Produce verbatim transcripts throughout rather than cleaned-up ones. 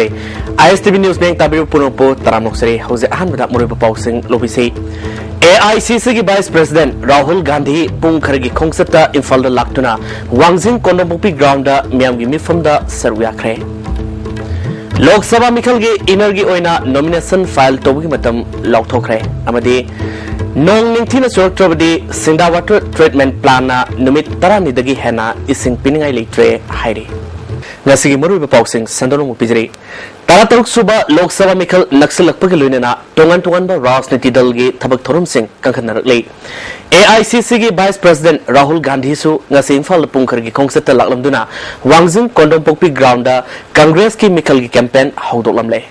ꯑꯥꯏ S T V news ꯃꯤꯌꯥꯝ ꯇꯥꯕꯤꯔꯤꯕ ꯄꯨꯝꯅꯃꯛꯄꯨ ꯇꯔꯥꯝꯅ ꯑꯣꯛꯆꯔꯤ꯫ ꯍꯧꯖꯤꯛ ꯑꯍꯥꯟꯕꯗ ꯃꯔꯨꯑꯣꯏꯕ ꯄꯥꯎꯁꯤꯡ ꯂꯧꯕꯤꯁꯤ꯫ ꯑꯦ ꯑꯥꯏ ꯁꯤ ꯁꯤꯒꯤ ꯚꯥꯏꯁ ꯄ꯭ꯔꯁꯤꯗꯦꯟꯠ ꯔꯥꯍꯨꯜ ꯒꯥꯟꯙꯤ ꯄꯨꯡ ꯈꯔꯒꯤ ꯈꯣꯡꯆꯠꯇ ꯏꯝꯐꯥꯜꯗ ꯂꯥꯛꯇꯨꯅ ꯋꯥꯡꯖꯤꯡ ꯀꯣꯟꯗꯣꯡꯄꯣꯛꯄꯤ ꯒ꯭ꯔꯥꯎꯟꯗ ꯃꯤꯌꯥꯝꯒꯤ ꯃꯤꯐꯝꯗ ꯁꯔꯨꯛ ꯌꯥꯈ꯭ꯔꯦ꯫ ꯂꯣꯛ ꯁꯚꯥ ꯃꯤꯈꯜꯒꯤ ꯏꯟꯅꯔꯒꯤ ꯑꯣꯏꯅ ꯅꯣꯃꯤꯅꯦꯁꯟ ꯐꯥꯏꯜ ꯇꯧꯕꯒꯤ ꯃꯇꯝ ꯂꯥꯎꯊꯣꯛꯈ꯭ꯔꯦ ꯑꯃꯗꯤ ꯅꯣꯡ ꯅꯤꯡꯊꯤꯅ ꯆꯨꯔꯛꯇ꯭ꯔꯕꯗꯤ ꯁꯤꯡꯗꯥ ꯋꯥꯇꯔ ꯇ꯭ꯔꯤꯠꯃꯦꯟꯠ ꯄ꯭ꯂꯥꯟꯅ ꯅꯨꯃꯤꯠ ꯇꯔꯥꯅꯤꯗꯒꯤ ꯍꯦꯟꯅ ꯏꯁꯤꯡ ꯄꯤꯅꯤꯡꯉꯥꯏ ꯂꯩꯇ꯭ꯔꯦ ꯍꯥꯏꯔꯤ꯫ ꯉꯁꯤꯒꯤ ꯃꯔꯨꯑꯣꯏꯕ ꯄꯥꯎꯁꯤꯡ ꯁꯟꯗꯣꯛꯅ ꯑꯃꯨꯛ ꯄꯤꯖꯔꯤ꯫ ꯇꯔꯥꯇꯔꯨꯛ ꯁꯨꯕ ꯂꯣꯛ ꯁꯚꯥ ꯃꯤꯈꯜ ꯅꯛꯁꯤꯜꯂꯛꯄꯒ ꯂꯣꯏꯅꯅ ꯇꯣꯉꯥꯟ ꯇꯣꯉꯥꯟꯕ ꯔꯥꯖꯅꯤꯇꯤ ꯗꯜꯒꯤ ꯊꯕꯛ ꯊꯧꯔꯝꯁꯤꯡ ꯀꯟꯈꯠꯅꯔꯛꯂꯤ꯫ ꯑꯦ ꯑꯥꯏ ꯁꯤ ꯁꯤꯒꯤ ꯚꯥꯏꯁ ꯄ꯭ꯔꯁꯤꯗꯦꯟꯠ ꯔꯥꯍꯨꯜ ꯒꯥꯟꯙꯤꯁꯨ ꯉꯁꯤ ꯏꯝꯐꯥꯜꯗ ꯄꯨꯡ ꯈꯔꯒꯤ ꯈꯣꯡꯆꯠꯇ ꯂꯥꯛꯂꯝꯗꯨꯅ ꯋꯥꯡꯖꯤꯡ ꯀꯣꯟꯗꯣꯡꯄꯣꯛꯄꯤ ꯒ꯭ꯔꯥꯎꯟꯗ ꯀꯪꯒ꯭ꯔꯦꯁꯀꯤ ꯃꯤꯈꯜꯒꯤ ꯀꯦꯝꯄꯦꯟ ꯍꯧꯗꯣꯛꯂꯝꯂꯦ꯫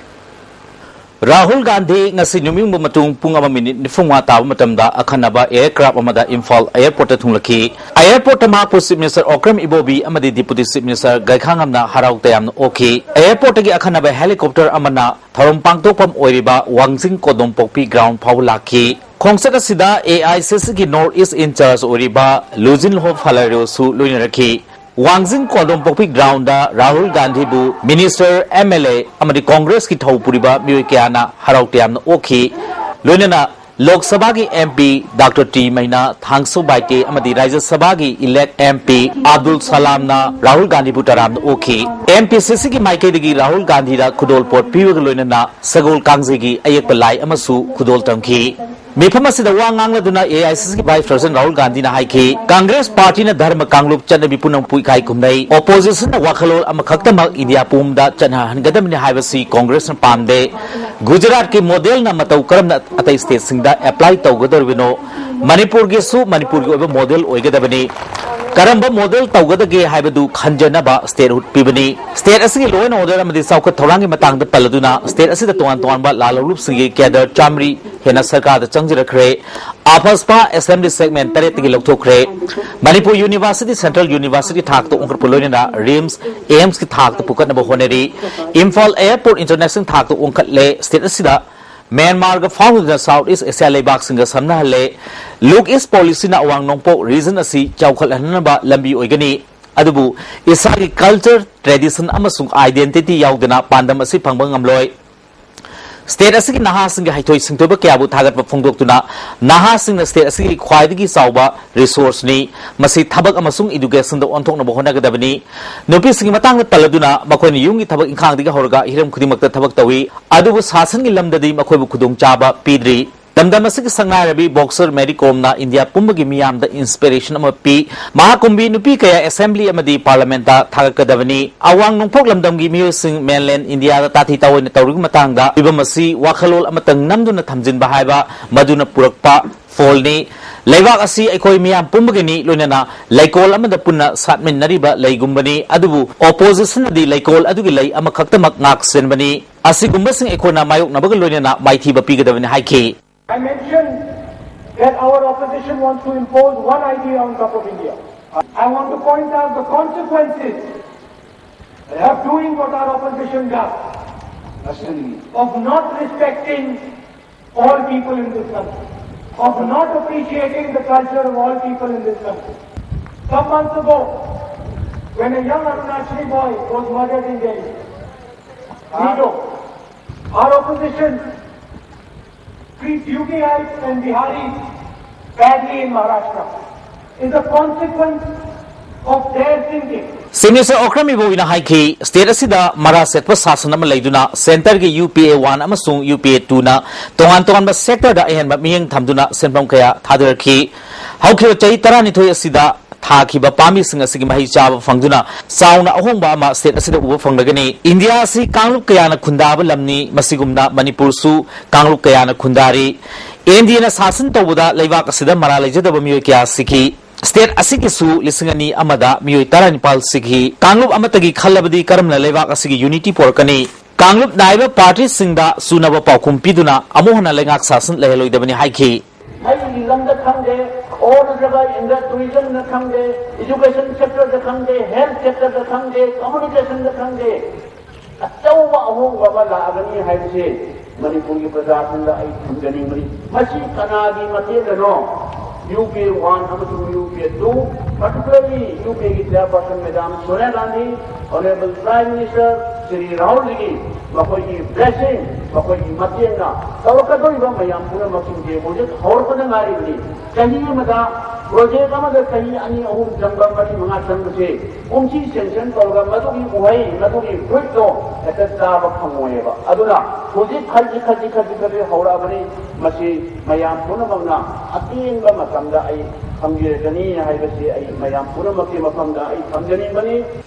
ꯔꯥꯍꯨꯜ ꯒꯥꯟꯙꯤ ꯉꯁꯤ ꯅꯨꯃꯤꯠꯌꯨꯡꯕ ꯃꯇꯨꯡ ꯄꯨꯡ ꯑꯃ ꯃꯤꯅꯤꯠ ꯅꯤꯐꯨ ꯃꯉꯥ ꯇꯥꯕ ꯃꯇꯝꯗ ꯑꯈꯟꯅꯕ ꯑꯦꯌꯔꯀ꯭ꯔꯥꯐ ꯑꯃꯗ ꯏꯝꯐꯥꯜ ꯑꯦꯌꯔꯄꯣꯔꯠꯇ ꯊꯨꯡꯂꯛꯈꯤ꯫ ꯑꯦꯌꯔꯄꯣꯔꯠꯇ ꯃꯍꯥꯛꯄꯨ ꯆꯤꯐ ꯃꯤꯅꯤꯁꯇꯔ ꯑꯣꯀ꯭ꯔꯝ ꯏꯕꯣꯕꯤ ꯑꯃꯗꯤ ꯗꯤꯄꯨꯇꯤ ꯆꯤꯐ ꯃꯤꯅꯤꯁꯇꯔ ꯒꯥꯏꯈꯥꯉꯝꯅ ꯍꯔꯥꯎ ꯇꯌꯥꯝꯅ ꯑꯣꯛꯈꯤ꯫ ꯑꯦꯌꯔꯄꯣꯔꯠꯇꯒꯤ ꯑꯈꯟꯅꯕ ꯍꯦꯂꯤꯀꯣꯞꯇꯔ ꯑꯃꯅ ꯊꯧꯔꯝ ꯄꯥꯡꯊꯣꯛꯐꯝ ꯑꯣꯏꯔꯤꯕ ꯋꯥꯡꯖꯤꯡ ꯀꯣꯗꯣꯝꯄꯣꯛꯄꯤ ꯒ꯭ꯔꯥꯎꯟ ꯐꯥꯎꯕ ꯂꯥꯛꯈꯤ꯫ ꯈꯣꯡꯆꯠ ꯑꯁꯤꯗ ꯑꯦ ꯑꯥꯏ ꯁꯤ ꯁꯤꯒꯤ ꯅꯣꯔꯠ ꯏꯁ ꯏꯟꯆꯥꯔꯖ ꯑꯣꯏꯔꯤꯕ ꯂꯨꯖꯤꯟꯍꯣ ꯐꯂꯔꯤꯌꯣꯁꯨ ꯂꯣꯏꯅꯔꯛꯈꯤ꯫ ꯋꯥꯡꯖꯤꯡ ꯀꯣꯟꯗꯣꯝꯄꯣꯛꯄꯤ ꯒ꯭ꯔꯥꯎꯟꯗ ꯔꯥꯍꯨꯜ ꯒꯥꯟꯙꯤꯕꯨ ꯃꯤꯅꯤꯁꯇꯔ, ꯑꯦꯝ ꯑꯦꯜ ꯑꯦ ꯑꯃꯗꯤ ꯀꯣꯡꯒ꯭ꯔꯦꯁꯀꯤ ꯊꯧ ꯄꯨꯔꯤꯕ ꯃꯤꯑꯣꯏ ꯀꯌꯥꯅ ꯍꯔꯥꯎ ꯇꯌꯥꯝꯅ ꯑꯣꯛꯈꯤ꯫ ꯂꯣꯏꯅꯅ ꯂꯣꯛ ꯁꯚꯥꯒꯤ M P doctor T Meinya, Thangsu Baite ꯑꯃꯗꯤ ꯔꯥꯖ꯭ꯌ ꯁꯚꯥꯒꯤ ꯏꯂꯦꯛ ꯑꯦꯝ ꯄꯤ ꯑꯕꯗꯨꯜ ꯁꯂꯥꯝꯅ ꯔꯥꯍꯨꯜ ꯒꯥꯟꯙꯤꯕꯨ ꯇꯔꯥꯝꯅ ꯑꯣꯛꯈꯤ꯫ ꯑꯦꯝ ꯄꯤ ꯁꯤ ꯁꯤꯒꯤ ꯃꯥꯏꯀꯩꯗꯒꯤ ꯔꯥꯍꯨꯜ ꯒꯥꯟꯙꯤꯗ ꯈꯨꯗꯣꯜꯄꯣꯠ ꯄꯤꯕꯒ ꯂꯣꯏꯅꯅ ꯁꯒꯣꯜ ꯀꯥꯡꯖꯩꯒꯤ ꯑꯌꯦꯛꯄ ꯂꯥꯏ ꯑꯃꯁꯨ ꯈꯨꯗꯣꯜ ꯇꯝꯈꯤ꯫ ꯃꯤꯐꯝ ꯑꯁꯤꯗ ꯋꯥ ꯉꯥꯡꯂꯗꯨꯅ ꯑꯦ ꯑꯥꯏ ꯁꯤ ꯁꯤꯒꯤ ꯚꯥꯏꯁ ꯄ꯭ꯔꯁꯤꯗꯦꯟꯠ ꯔꯥꯍꯨꯜ ꯒꯥꯟꯙꯤꯅ ꯍꯥꯏꯈꯤ, ꯀꯪꯒ꯭ꯔꯦꯁ ꯄꯥꯔꯇꯤꯅ ꯙꯔꯃ ꯀꯥꯡꯂꯨꯞ ꯆꯠꯅꯕꯤ ꯄꯨꯝꯅꯃꯛꯄꯨ ꯏꯀꯥꯏ ꯈꯨꯝꯅꯩ꯫ ꯑꯣꯄꯣꯖꯤꯁꯟꯅ ꯋꯥꯈꯜꯂꯣꯟ ꯑꯃꯈꯛꯇꯃꯛ ꯏꯟꯗꯤꯌꯥ ꯄꯨꯝꯕꯗ ꯆꯠꯅꯍꯟꯒꯗꯕꯅꯤ ꯍꯥꯏꯕꯁꯤ ꯀꯪꯒ꯭ꯔꯦꯁꯅ ꯄꯥꯝꯗꯦ꯫ ꯒꯨꯖꯔꯥꯠꯀꯤ ꯃꯣꯗꯦꯜꯅ ꯃꯇꯧ ꯀꯔꯝꯅ ꯑꯇꯩ ꯁ꯭ꯇꯦꯠꯁꯤꯡꯗ ꯑꯦꯄ꯭ꯂꯥꯏ ꯇꯧꯒꯗꯧꯔꯤꯕꯅꯣ? ꯃꯅꯤꯄꯨꯔꯒꯤꯁꯨ ꯃꯅꯤꯄꯨꯔꯒꯤ ꯑꯣꯏꯕ ꯃꯣꯗꯦꯜ ꯑꯣꯏꯒꯗꯕꯅꯤ꯫ ꯀꯔꯝꯕ ꯃꯣꯗꯦꯜ ꯇꯧꯒꯗꯒꯦ ꯍꯥꯏꯕꯗꯨ ꯈꯟꯖꯅꯕ ꯁ꯭ꯇꯦꯠꯍꯨꯗ ꯄꯤꯕꯅꯤ꯫ ꯁ꯭ꯇꯦꯠ ꯑꯁꯤꯒꯤ ꯂꯣ ꯑꯦꯟ ꯑꯣꯔꯗꯔ ꯑꯃꯗꯤ ꯆꯥꯎꯈꯠ ꯊꯧꯔꯥꯡꯒꯤ ꯃꯇꯥꯡꯗ ꯄꯜꯂꯗꯨꯅ ꯁ꯭ꯇꯦꯠ ꯑꯁꯤꯗ ꯇꯣꯉꯥꯟ ꯇꯣꯉꯥꯟꯕ ꯂꯥꯜꯍꯧꯂꯨꯞꯁꯤꯡꯒꯤ ꯀꯦꯗꯔ ꯆꯥꯃꯔꯤ ꯍꯦꯟꯅ ꯁꯔꯀꯥꯔꯗ ꯆꯪꯖꯔꯛꯈ꯭ꯔꯦ꯫ ꯑꯐꯁꯄꯥ ꯑꯦꯁꯦꯝꯕ꯭ꯂꯤ ꯁꯦꯒꯃꯦꯟꯠ ꯇꯔꯦꯠꯇꯒꯤ ꯂꯧꯊꯣꯛꯈ꯭ꯔꯦ꯫ ꯃꯅꯤꯄꯨꯔ ꯌꯨꯅꯤꯚꯔꯁꯤꯇꯤ ꯁꯦꯟꯇ꯭ꯔꯦꯜ ꯌꯨꯅꯤꯚꯔꯁꯤꯇꯤ ꯊꯥꯛꯇ ꯑꯣꯟꯈꯠꯄ ꯂꯣꯏꯅꯅ ꯔꯤꯝꯁ, ꯑꯦꯝꯁꯀꯤ ꯊꯥꯛꯇ ꯄꯨꯈꯠꯅꯕ ꯍꯣꯠꯅꯔꯤ꯫ ꯏꯝꯐꯥꯜ ꯑꯦꯌꯔꯄꯣꯔꯠ ꯏꯟꯇꯔꯅꯦꯁꯅꯦꯜ ꯊꯥꯛꯇ ꯑꯣꯟꯈꯠꯂꯦ꯫ ꯁ꯭ꯇꯦꯠ ꯑꯁꯤꯗ ꯃ꯭ꯌꯥꯟꯃꯥꯔꯒ ꯐꯥꯎꯅꯗꯨꯅ ꯁꯥꯎꯠ ꯏꯁ ꯑꯦꯁꯤꯌꯥ ꯂꯩꯕꯥꯛꯁꯤꯡꯒ ꯁꯝꯅꯍꯜꯂꯦ꯫ ꯂꯨꯛ ꯏꯁ ꯄꯣꯂꯤꯁꯤꯅ ꯑꯋꯥꯡ ꯅꯣꯡꯄꯣꯛ ꯔꯤꯖꯟ ꯑꯁꯤ ꯆꯥꯎꯈꯠꯍꯟꯅꯕ ꯂꯝꯕꯤ ꯑꯣꯏꯒꯅꯤ꯫ ꯑꯗꯨꯕꯨ ꯏꯁꯥꯒꯤ culture, tradition ꯑꯃꯁꯨꯡ identity ꯌꯥꯎꯗꯅ ꯄꯥꯟꯗꯝ ꯑꯁꯤ ꯐꯪꯕ ꯉꯝꯂꯣꯏ꯫ State ꯑꯁꯤꯒꯤ ꯅꯍꯥꯁꯤꯡꯒꯤ ꯍꯩꯊꯣꯏ ꯁꯤꯡꯊꯣꯏꯕ ꯀꯌꯥꯕꯨ ꯊꯥꯒꯠꯄ ꯐꯣꯡꯗꯣꯛꯇꯨꯅ, ꯅꯍꯥꯁꯤꯡꯅ state ꯑꯁꯤꯒꯤ ꯈ꯭ꯋꯥꯏꯗꯒꯤ ꯆꯥꯎꯕ resource ꯅꯤ, ꯃꯁꯤ ꯊꯕꯛ ꯑꯃꯁꯨꯡ education ꯗ ꯑꯣꯟꯊꯣꯛꯅꯕ ꯍꯣꯠꯅꯒꯗꯕꯅꯤ꯫ ꯅꯨꯄꯤꯁꯤꯡꯒꯤ ꯃꯇꯥꯡꯗ ꯄꯜꯂꯗꯨꯅ, ꯃꯈꯣꯏꯅ ꯌꯨꯝꯒꯤ ꯊꯕꯛ ꯏꯪꯈꯥꯡꯗꯒꯤ ꯍꯧꯔꯒ ꯍꯤꯔꯝ ꯈꯨꯗꯤꯡꯃꯛꯇ ꯊꯕꯛ ꯇꯧꯏ, ꯑꯗꯨꯕꯨ ꯁꯥꯁꯟꯒꯤ ꯂꯝꯗꯗꯤ ꯃꯈꯣꯏꯕꯨ ꯈꯨꯗꯣꯡꯆꯥꯕ ꯄꯤꯗ꯭ꯔꯤ꯫ ꯂꯝꯗꯝ ꯑꯁꯤꯒꯤ ꯁꯛꯅꯥꯏꯔꯕꯤ boxer Mary Comꯅ ꯏꯟꯗꯤꯌꯥ ꯄꯨꯝꯕꯒꯤ ꯃꯤꯌꯥꯝꯗ inspiration ꯑꯃ ꯄꯤ꯫ ꯃꯍꯥꯛꯀꯨꯝꯕꯤ ꯅꯨꯄꯤ ꯀꯌꯥ assembly ꯑꯃꯗꯤ parliament ꯊꯥꯒꯠꯀꯗꯕꯅꯤ꯫ ꯑꯋꯥꯡ ꯅꯣꯡꯄꯣꯛ ꯂꯝꯗꯝꯒꯤ ꯃꯤꯑꯣꯏꯁꯤꯡ mainland ꯏꯟꯗꯤꯌꯥꯗ ꯇꯥꯊꯤ ꯇꯥꯑꯣꯏꯅ ꯇꯧꯔꯤꯕ ꯃꯇꯥꯡꯗ ꯐꯤꯕꯝ ꯑꯁꯤ ꯋꯥꯈꯜꯂꯣꯟ ꯑꯃꯇꯪ ꯅꯝꯗꯨꯅ ꯊꯝꯖꯤꯟꯕ ꯍꯥꯏꯕ ꯃꯗꯨꯅ ꯄꯨꯔꯛꯄ ꯐꯣꯜꯅꯤ꯫ ꯂꯩꯕꯥꯛ ꯑꯁꯤ ꯑꯩꯈꯣꯏ ꯃꯤꯌꯥꯝ ꯄꯨꯝꯕꯒꯤꯅꯤ, ꯂꯣꯏꯅꯅ ꯂꯩꯀꯣꯜ ꯑꯃꯗ ꯄꯨꯟꯅ ꯁꯥꯠꯃꯤꯟꯅꯔꯤꯕ ꯂꯩꯒꯨꯝꯕꯅꯤ꯫ ꯑꯗꯨꯕꯨ opposition ꯅꯗꯤ ꯂꯩꯀꯣꯜ ꯑꯗꯨꯒꯤ ꯂꯩ ꯑꯃꯈꯛꯇꯃꯛ ꯉꯥꯛ ꯁꯦꯟꯕꯅꯤ꯫ ꯑꯁꯤꯒꯨꯝꯕꯁꯤꯡ ꯑꯩꯈꯣꯏꯅ ꯃꯥꯌꯣꯛꯅꯕꯒ ꯂꯣꯏꯅꯅ ꯃꯥꯏꯊꯤꯕ ꯄꯤꯒꯗꯕꯅꯤ ꯍꯥꯏꯈꯤ꯫ I mentioned that our opposition wants to impose one idea on top of India. I want to point out the consequences of doing what our opposition does, of not respecting all people in this country, of not appreciating the culture of all people in this country. Some months ago, when a young Arunachali boy was murdered in Delhi, Nido, our opposition treats U P ites and Biharis badly in Maharashtra is a consequence of their thinking. Chief Minister Okram Iboina ꯍꯥꯏꯈꯤ, state ꯑꯁꯤꯗ ꯃꯔꯥ ꯁꯦꯠꯄ ꯁꯥꯁꯟ ꯑꯃ ꯂꯩꯗꯨꯅ centre ꯒꯤ U P A one ꯑꯃꯁꯨꯡ U P A two ꯅ ꯇꯣꯉꯥꯟ ꯇꯣꯉꯥꯟꯕ sector ꯗ ꯑꯍꯦꯟꯕ ꯃꯤꯠꯌꯦꯡ ꯊꯝꯗꯨꯅ ꯁꯦꯟꯐꯝ ꯀꯌꯥ ꯊꯥꯗꯔꯛꯈꯤ꯫ ꯍꯧꯈꯤꯕ ꯆꯍꯤ ꯇꯔꯥꯅꯤꯊꯣꯏ ꯑꯁꯤꯗ ꯊꯥꯈꯤꯕ ꯄꯥꯝꯕꯤꯁꯤꯡ ꯑꯁꯤꯒꯤ ꯃꯍꯩ ꯆꯥꯕ ꯐꯪꯗꯨꯅ ꯆꯥꯎꯅ ꯑꯍꯣꯡꯕ ꯑꯃ state ꯑꯁꯤꯗ ꯎꯕ ꯐꯪꯂꯒꯅꯤ꯫ ꯏꯟꯗꯤꯌꯥ ꯑꯁꯤ ꯀꯥꯡꯂꯨꯞ ꯀꯌꯥꯅ ꯈꯨꯟꯗꯥꯕ ꯂꯝꯅꯤ꯫ ꯃꯁꯤꯒꯨꯝꯅ ꯃꯅꯤꯄꯨꯔꯁꯨ ꯀꯥꯡꯂꯨꯞ ꯀꯌꯥꯅ ꯈꯨꯟꯗꯥꯔꯤ꯫ N D A ꯅ ꯁꯥꯁꯟ ꯇꯧꯕꯗ ꯂꯩꯕꯥꯛ ꯑꯁꯤꯗ ꯃꯔꯥ ꯂꯩꯖꯗꯕ ꯃꯤꯑꯣꯏ ꯀꯌꯥ ꯁꯤꯈꯤ꯫ State ꯑꯁꯤꯒꯤꯁꯨ ꯂꯤꯁꯤꯡ ꯑꯅꯤ ꯑꯃꯗ ꯃꯤꯑꯣꯏ ꯇꯔꯥꯅꯤꯄꯥꯜ ꯁꯤꯈꯤ꯫ ꯀꯥꯡꯂꯨꯞ ꯑꯃꯠꯇꯒꯤ ꯈꯜꯂꯕꯗꯤ ꯀꯔꯝꯅ ꯂꯩꯕꯥꯛ ꯑꯁꯤꯒꯤ unity ꯄꯨꯔꯛꯀꯅꯤ? ꯀꯥꯡꯂꯨꯞ ꯅꯥꯏꯕ party ꯁꯤꯡꯗ ꯆꯨꯅꯕ ꯄꯥꯎꯈꯨꯝ ꯄꯤꯗꯨꯅ ꯑꯃꯨꯛ ꯍꯟꯅ ꯂꯩꯉꯥꯛ ꯁꯥꯁꯟ ꯂꯩꯍꯜꯂꯣꯏꯗꯕꯅꯤ ꯍꯥꯏꯈꯤ꯫ ꯍꯩꯒꯤ ꯂꯝꯗ ꯈꯪꯗꯦ, ꯑꯣꯔ ꯅꯠꯇ꯭ꯔꯒ ꯏꯟꯗ-, tourism ꯗ ꯈꯪꯗꯦ, education sector ꯗ ꯈꯪꯗꯦ, health sector ꯗ ꯈꯪꯗꯦ, communication ꯗ ꯈꯪꯗꯦ, ꯑꯆꯧꯕ ꯑꯍꯣꯡꯕ ꯑꯃ ꯂꯥꯛꯑꯒꯅꯤ ꯍꯥꯏꯕꯁꯦ ꯃꯅꯤꯄꯨꯔꯒꯤ ꯄ꯭ꯔꯖꯥꯁꯤꯡꯗ ꯑꯩ ꯊꯝꯖꯅꯤꯡꯕꯅꯤ꯫ ꯃꯁꯤ ꯀꯅꯥꯒꯤ ꯃꯇꯦꯡꯅꯅꯣ? ꯌꯨ ꯄꯤ ꯑꯦ ꯋꯥꯟ ꯑꯃꯁꯨꯡ ꯌꯨ ꯄꯤ ꯑꯦ ꯇꯨ, particularly ꯌꯨ ꯄꯤ ꯑꯦꯒꯤ chairperson Madam Sonia Gandhi, Honorable Prime Minister Shri ꯔꯥꯍꯨꯜꯖꯤꯒꯤ ꯃꯈꯣꯏꯒꯤ blessing, ꯃꯈꯣꯏꯒꯤ ꯃꯇꯦꯡꯅ ꯇꯧꯔꯛꯀꯗꯧꯔꯤꯕ ꯃꯌꯥꯝ ꯄꯨꯝꯅꯃꯛꯁꯤꯡꯁꯦ ꯍꯧꯖꯤꯛ ꯍꯧꯔꯛꯄꯗ ꯉꯥꯏꯔꯤꯕꯅꯤ꯫ ꯆꯍꯤ ꯑꯃꯗ project ꯑꯃꯗ ꯆꯍꯤ ꯑꯅꯤ, ꯑꯍꯨꯝ ꯆꯪꯕ, ꯃꯔꯤ, ꯃꯉꯥ ꯆꯪꯕꯁꯦ ꯀꯨꯝꯁꯤ sanction ꯇꯧꯔꯒ ꯃꯗꯨꯒꯤ ꯎꯍꯩ, ꯃꯗꯨꯒꯤ fruitꯇꯣ ꯍꯦꯛꯇ ꯆꯥꯕ ꯐꯪꯉꯣꯏꯑꯕ꯫ ꯑꯗꯨꯅ ꯍꯧꯖꯤꯛ ꯈꯖꯤꯛ ꯈꯖꯤꯛ ꯈꯖꯤꯛ ꯈꯖꯤꯛ ꯍꯧꯔꯛꯑꯕꯅꯤ꯫ ꯃꯁꯤ ꯃꯌꯥꯝ ꯄꯨꯝꯅꯃꯛꯅ ꯑꯇꯦꯟꯕ ꯃꯇꯝꯗ ꯑꯩ ꯈꯪꯕꯤꯔꯒꯅꯤ ꯍꯥꯏꯕꯁꯤ ꯑꯩ ꯃꯌꯥꯝ ꯄꯨꯝꯅꯃꯛꯀꯤ ꯃꯐꯝꯗ ꯑꯩ ꯊꯝꯖꯅꯤꯡꯕꯅꯤ꯫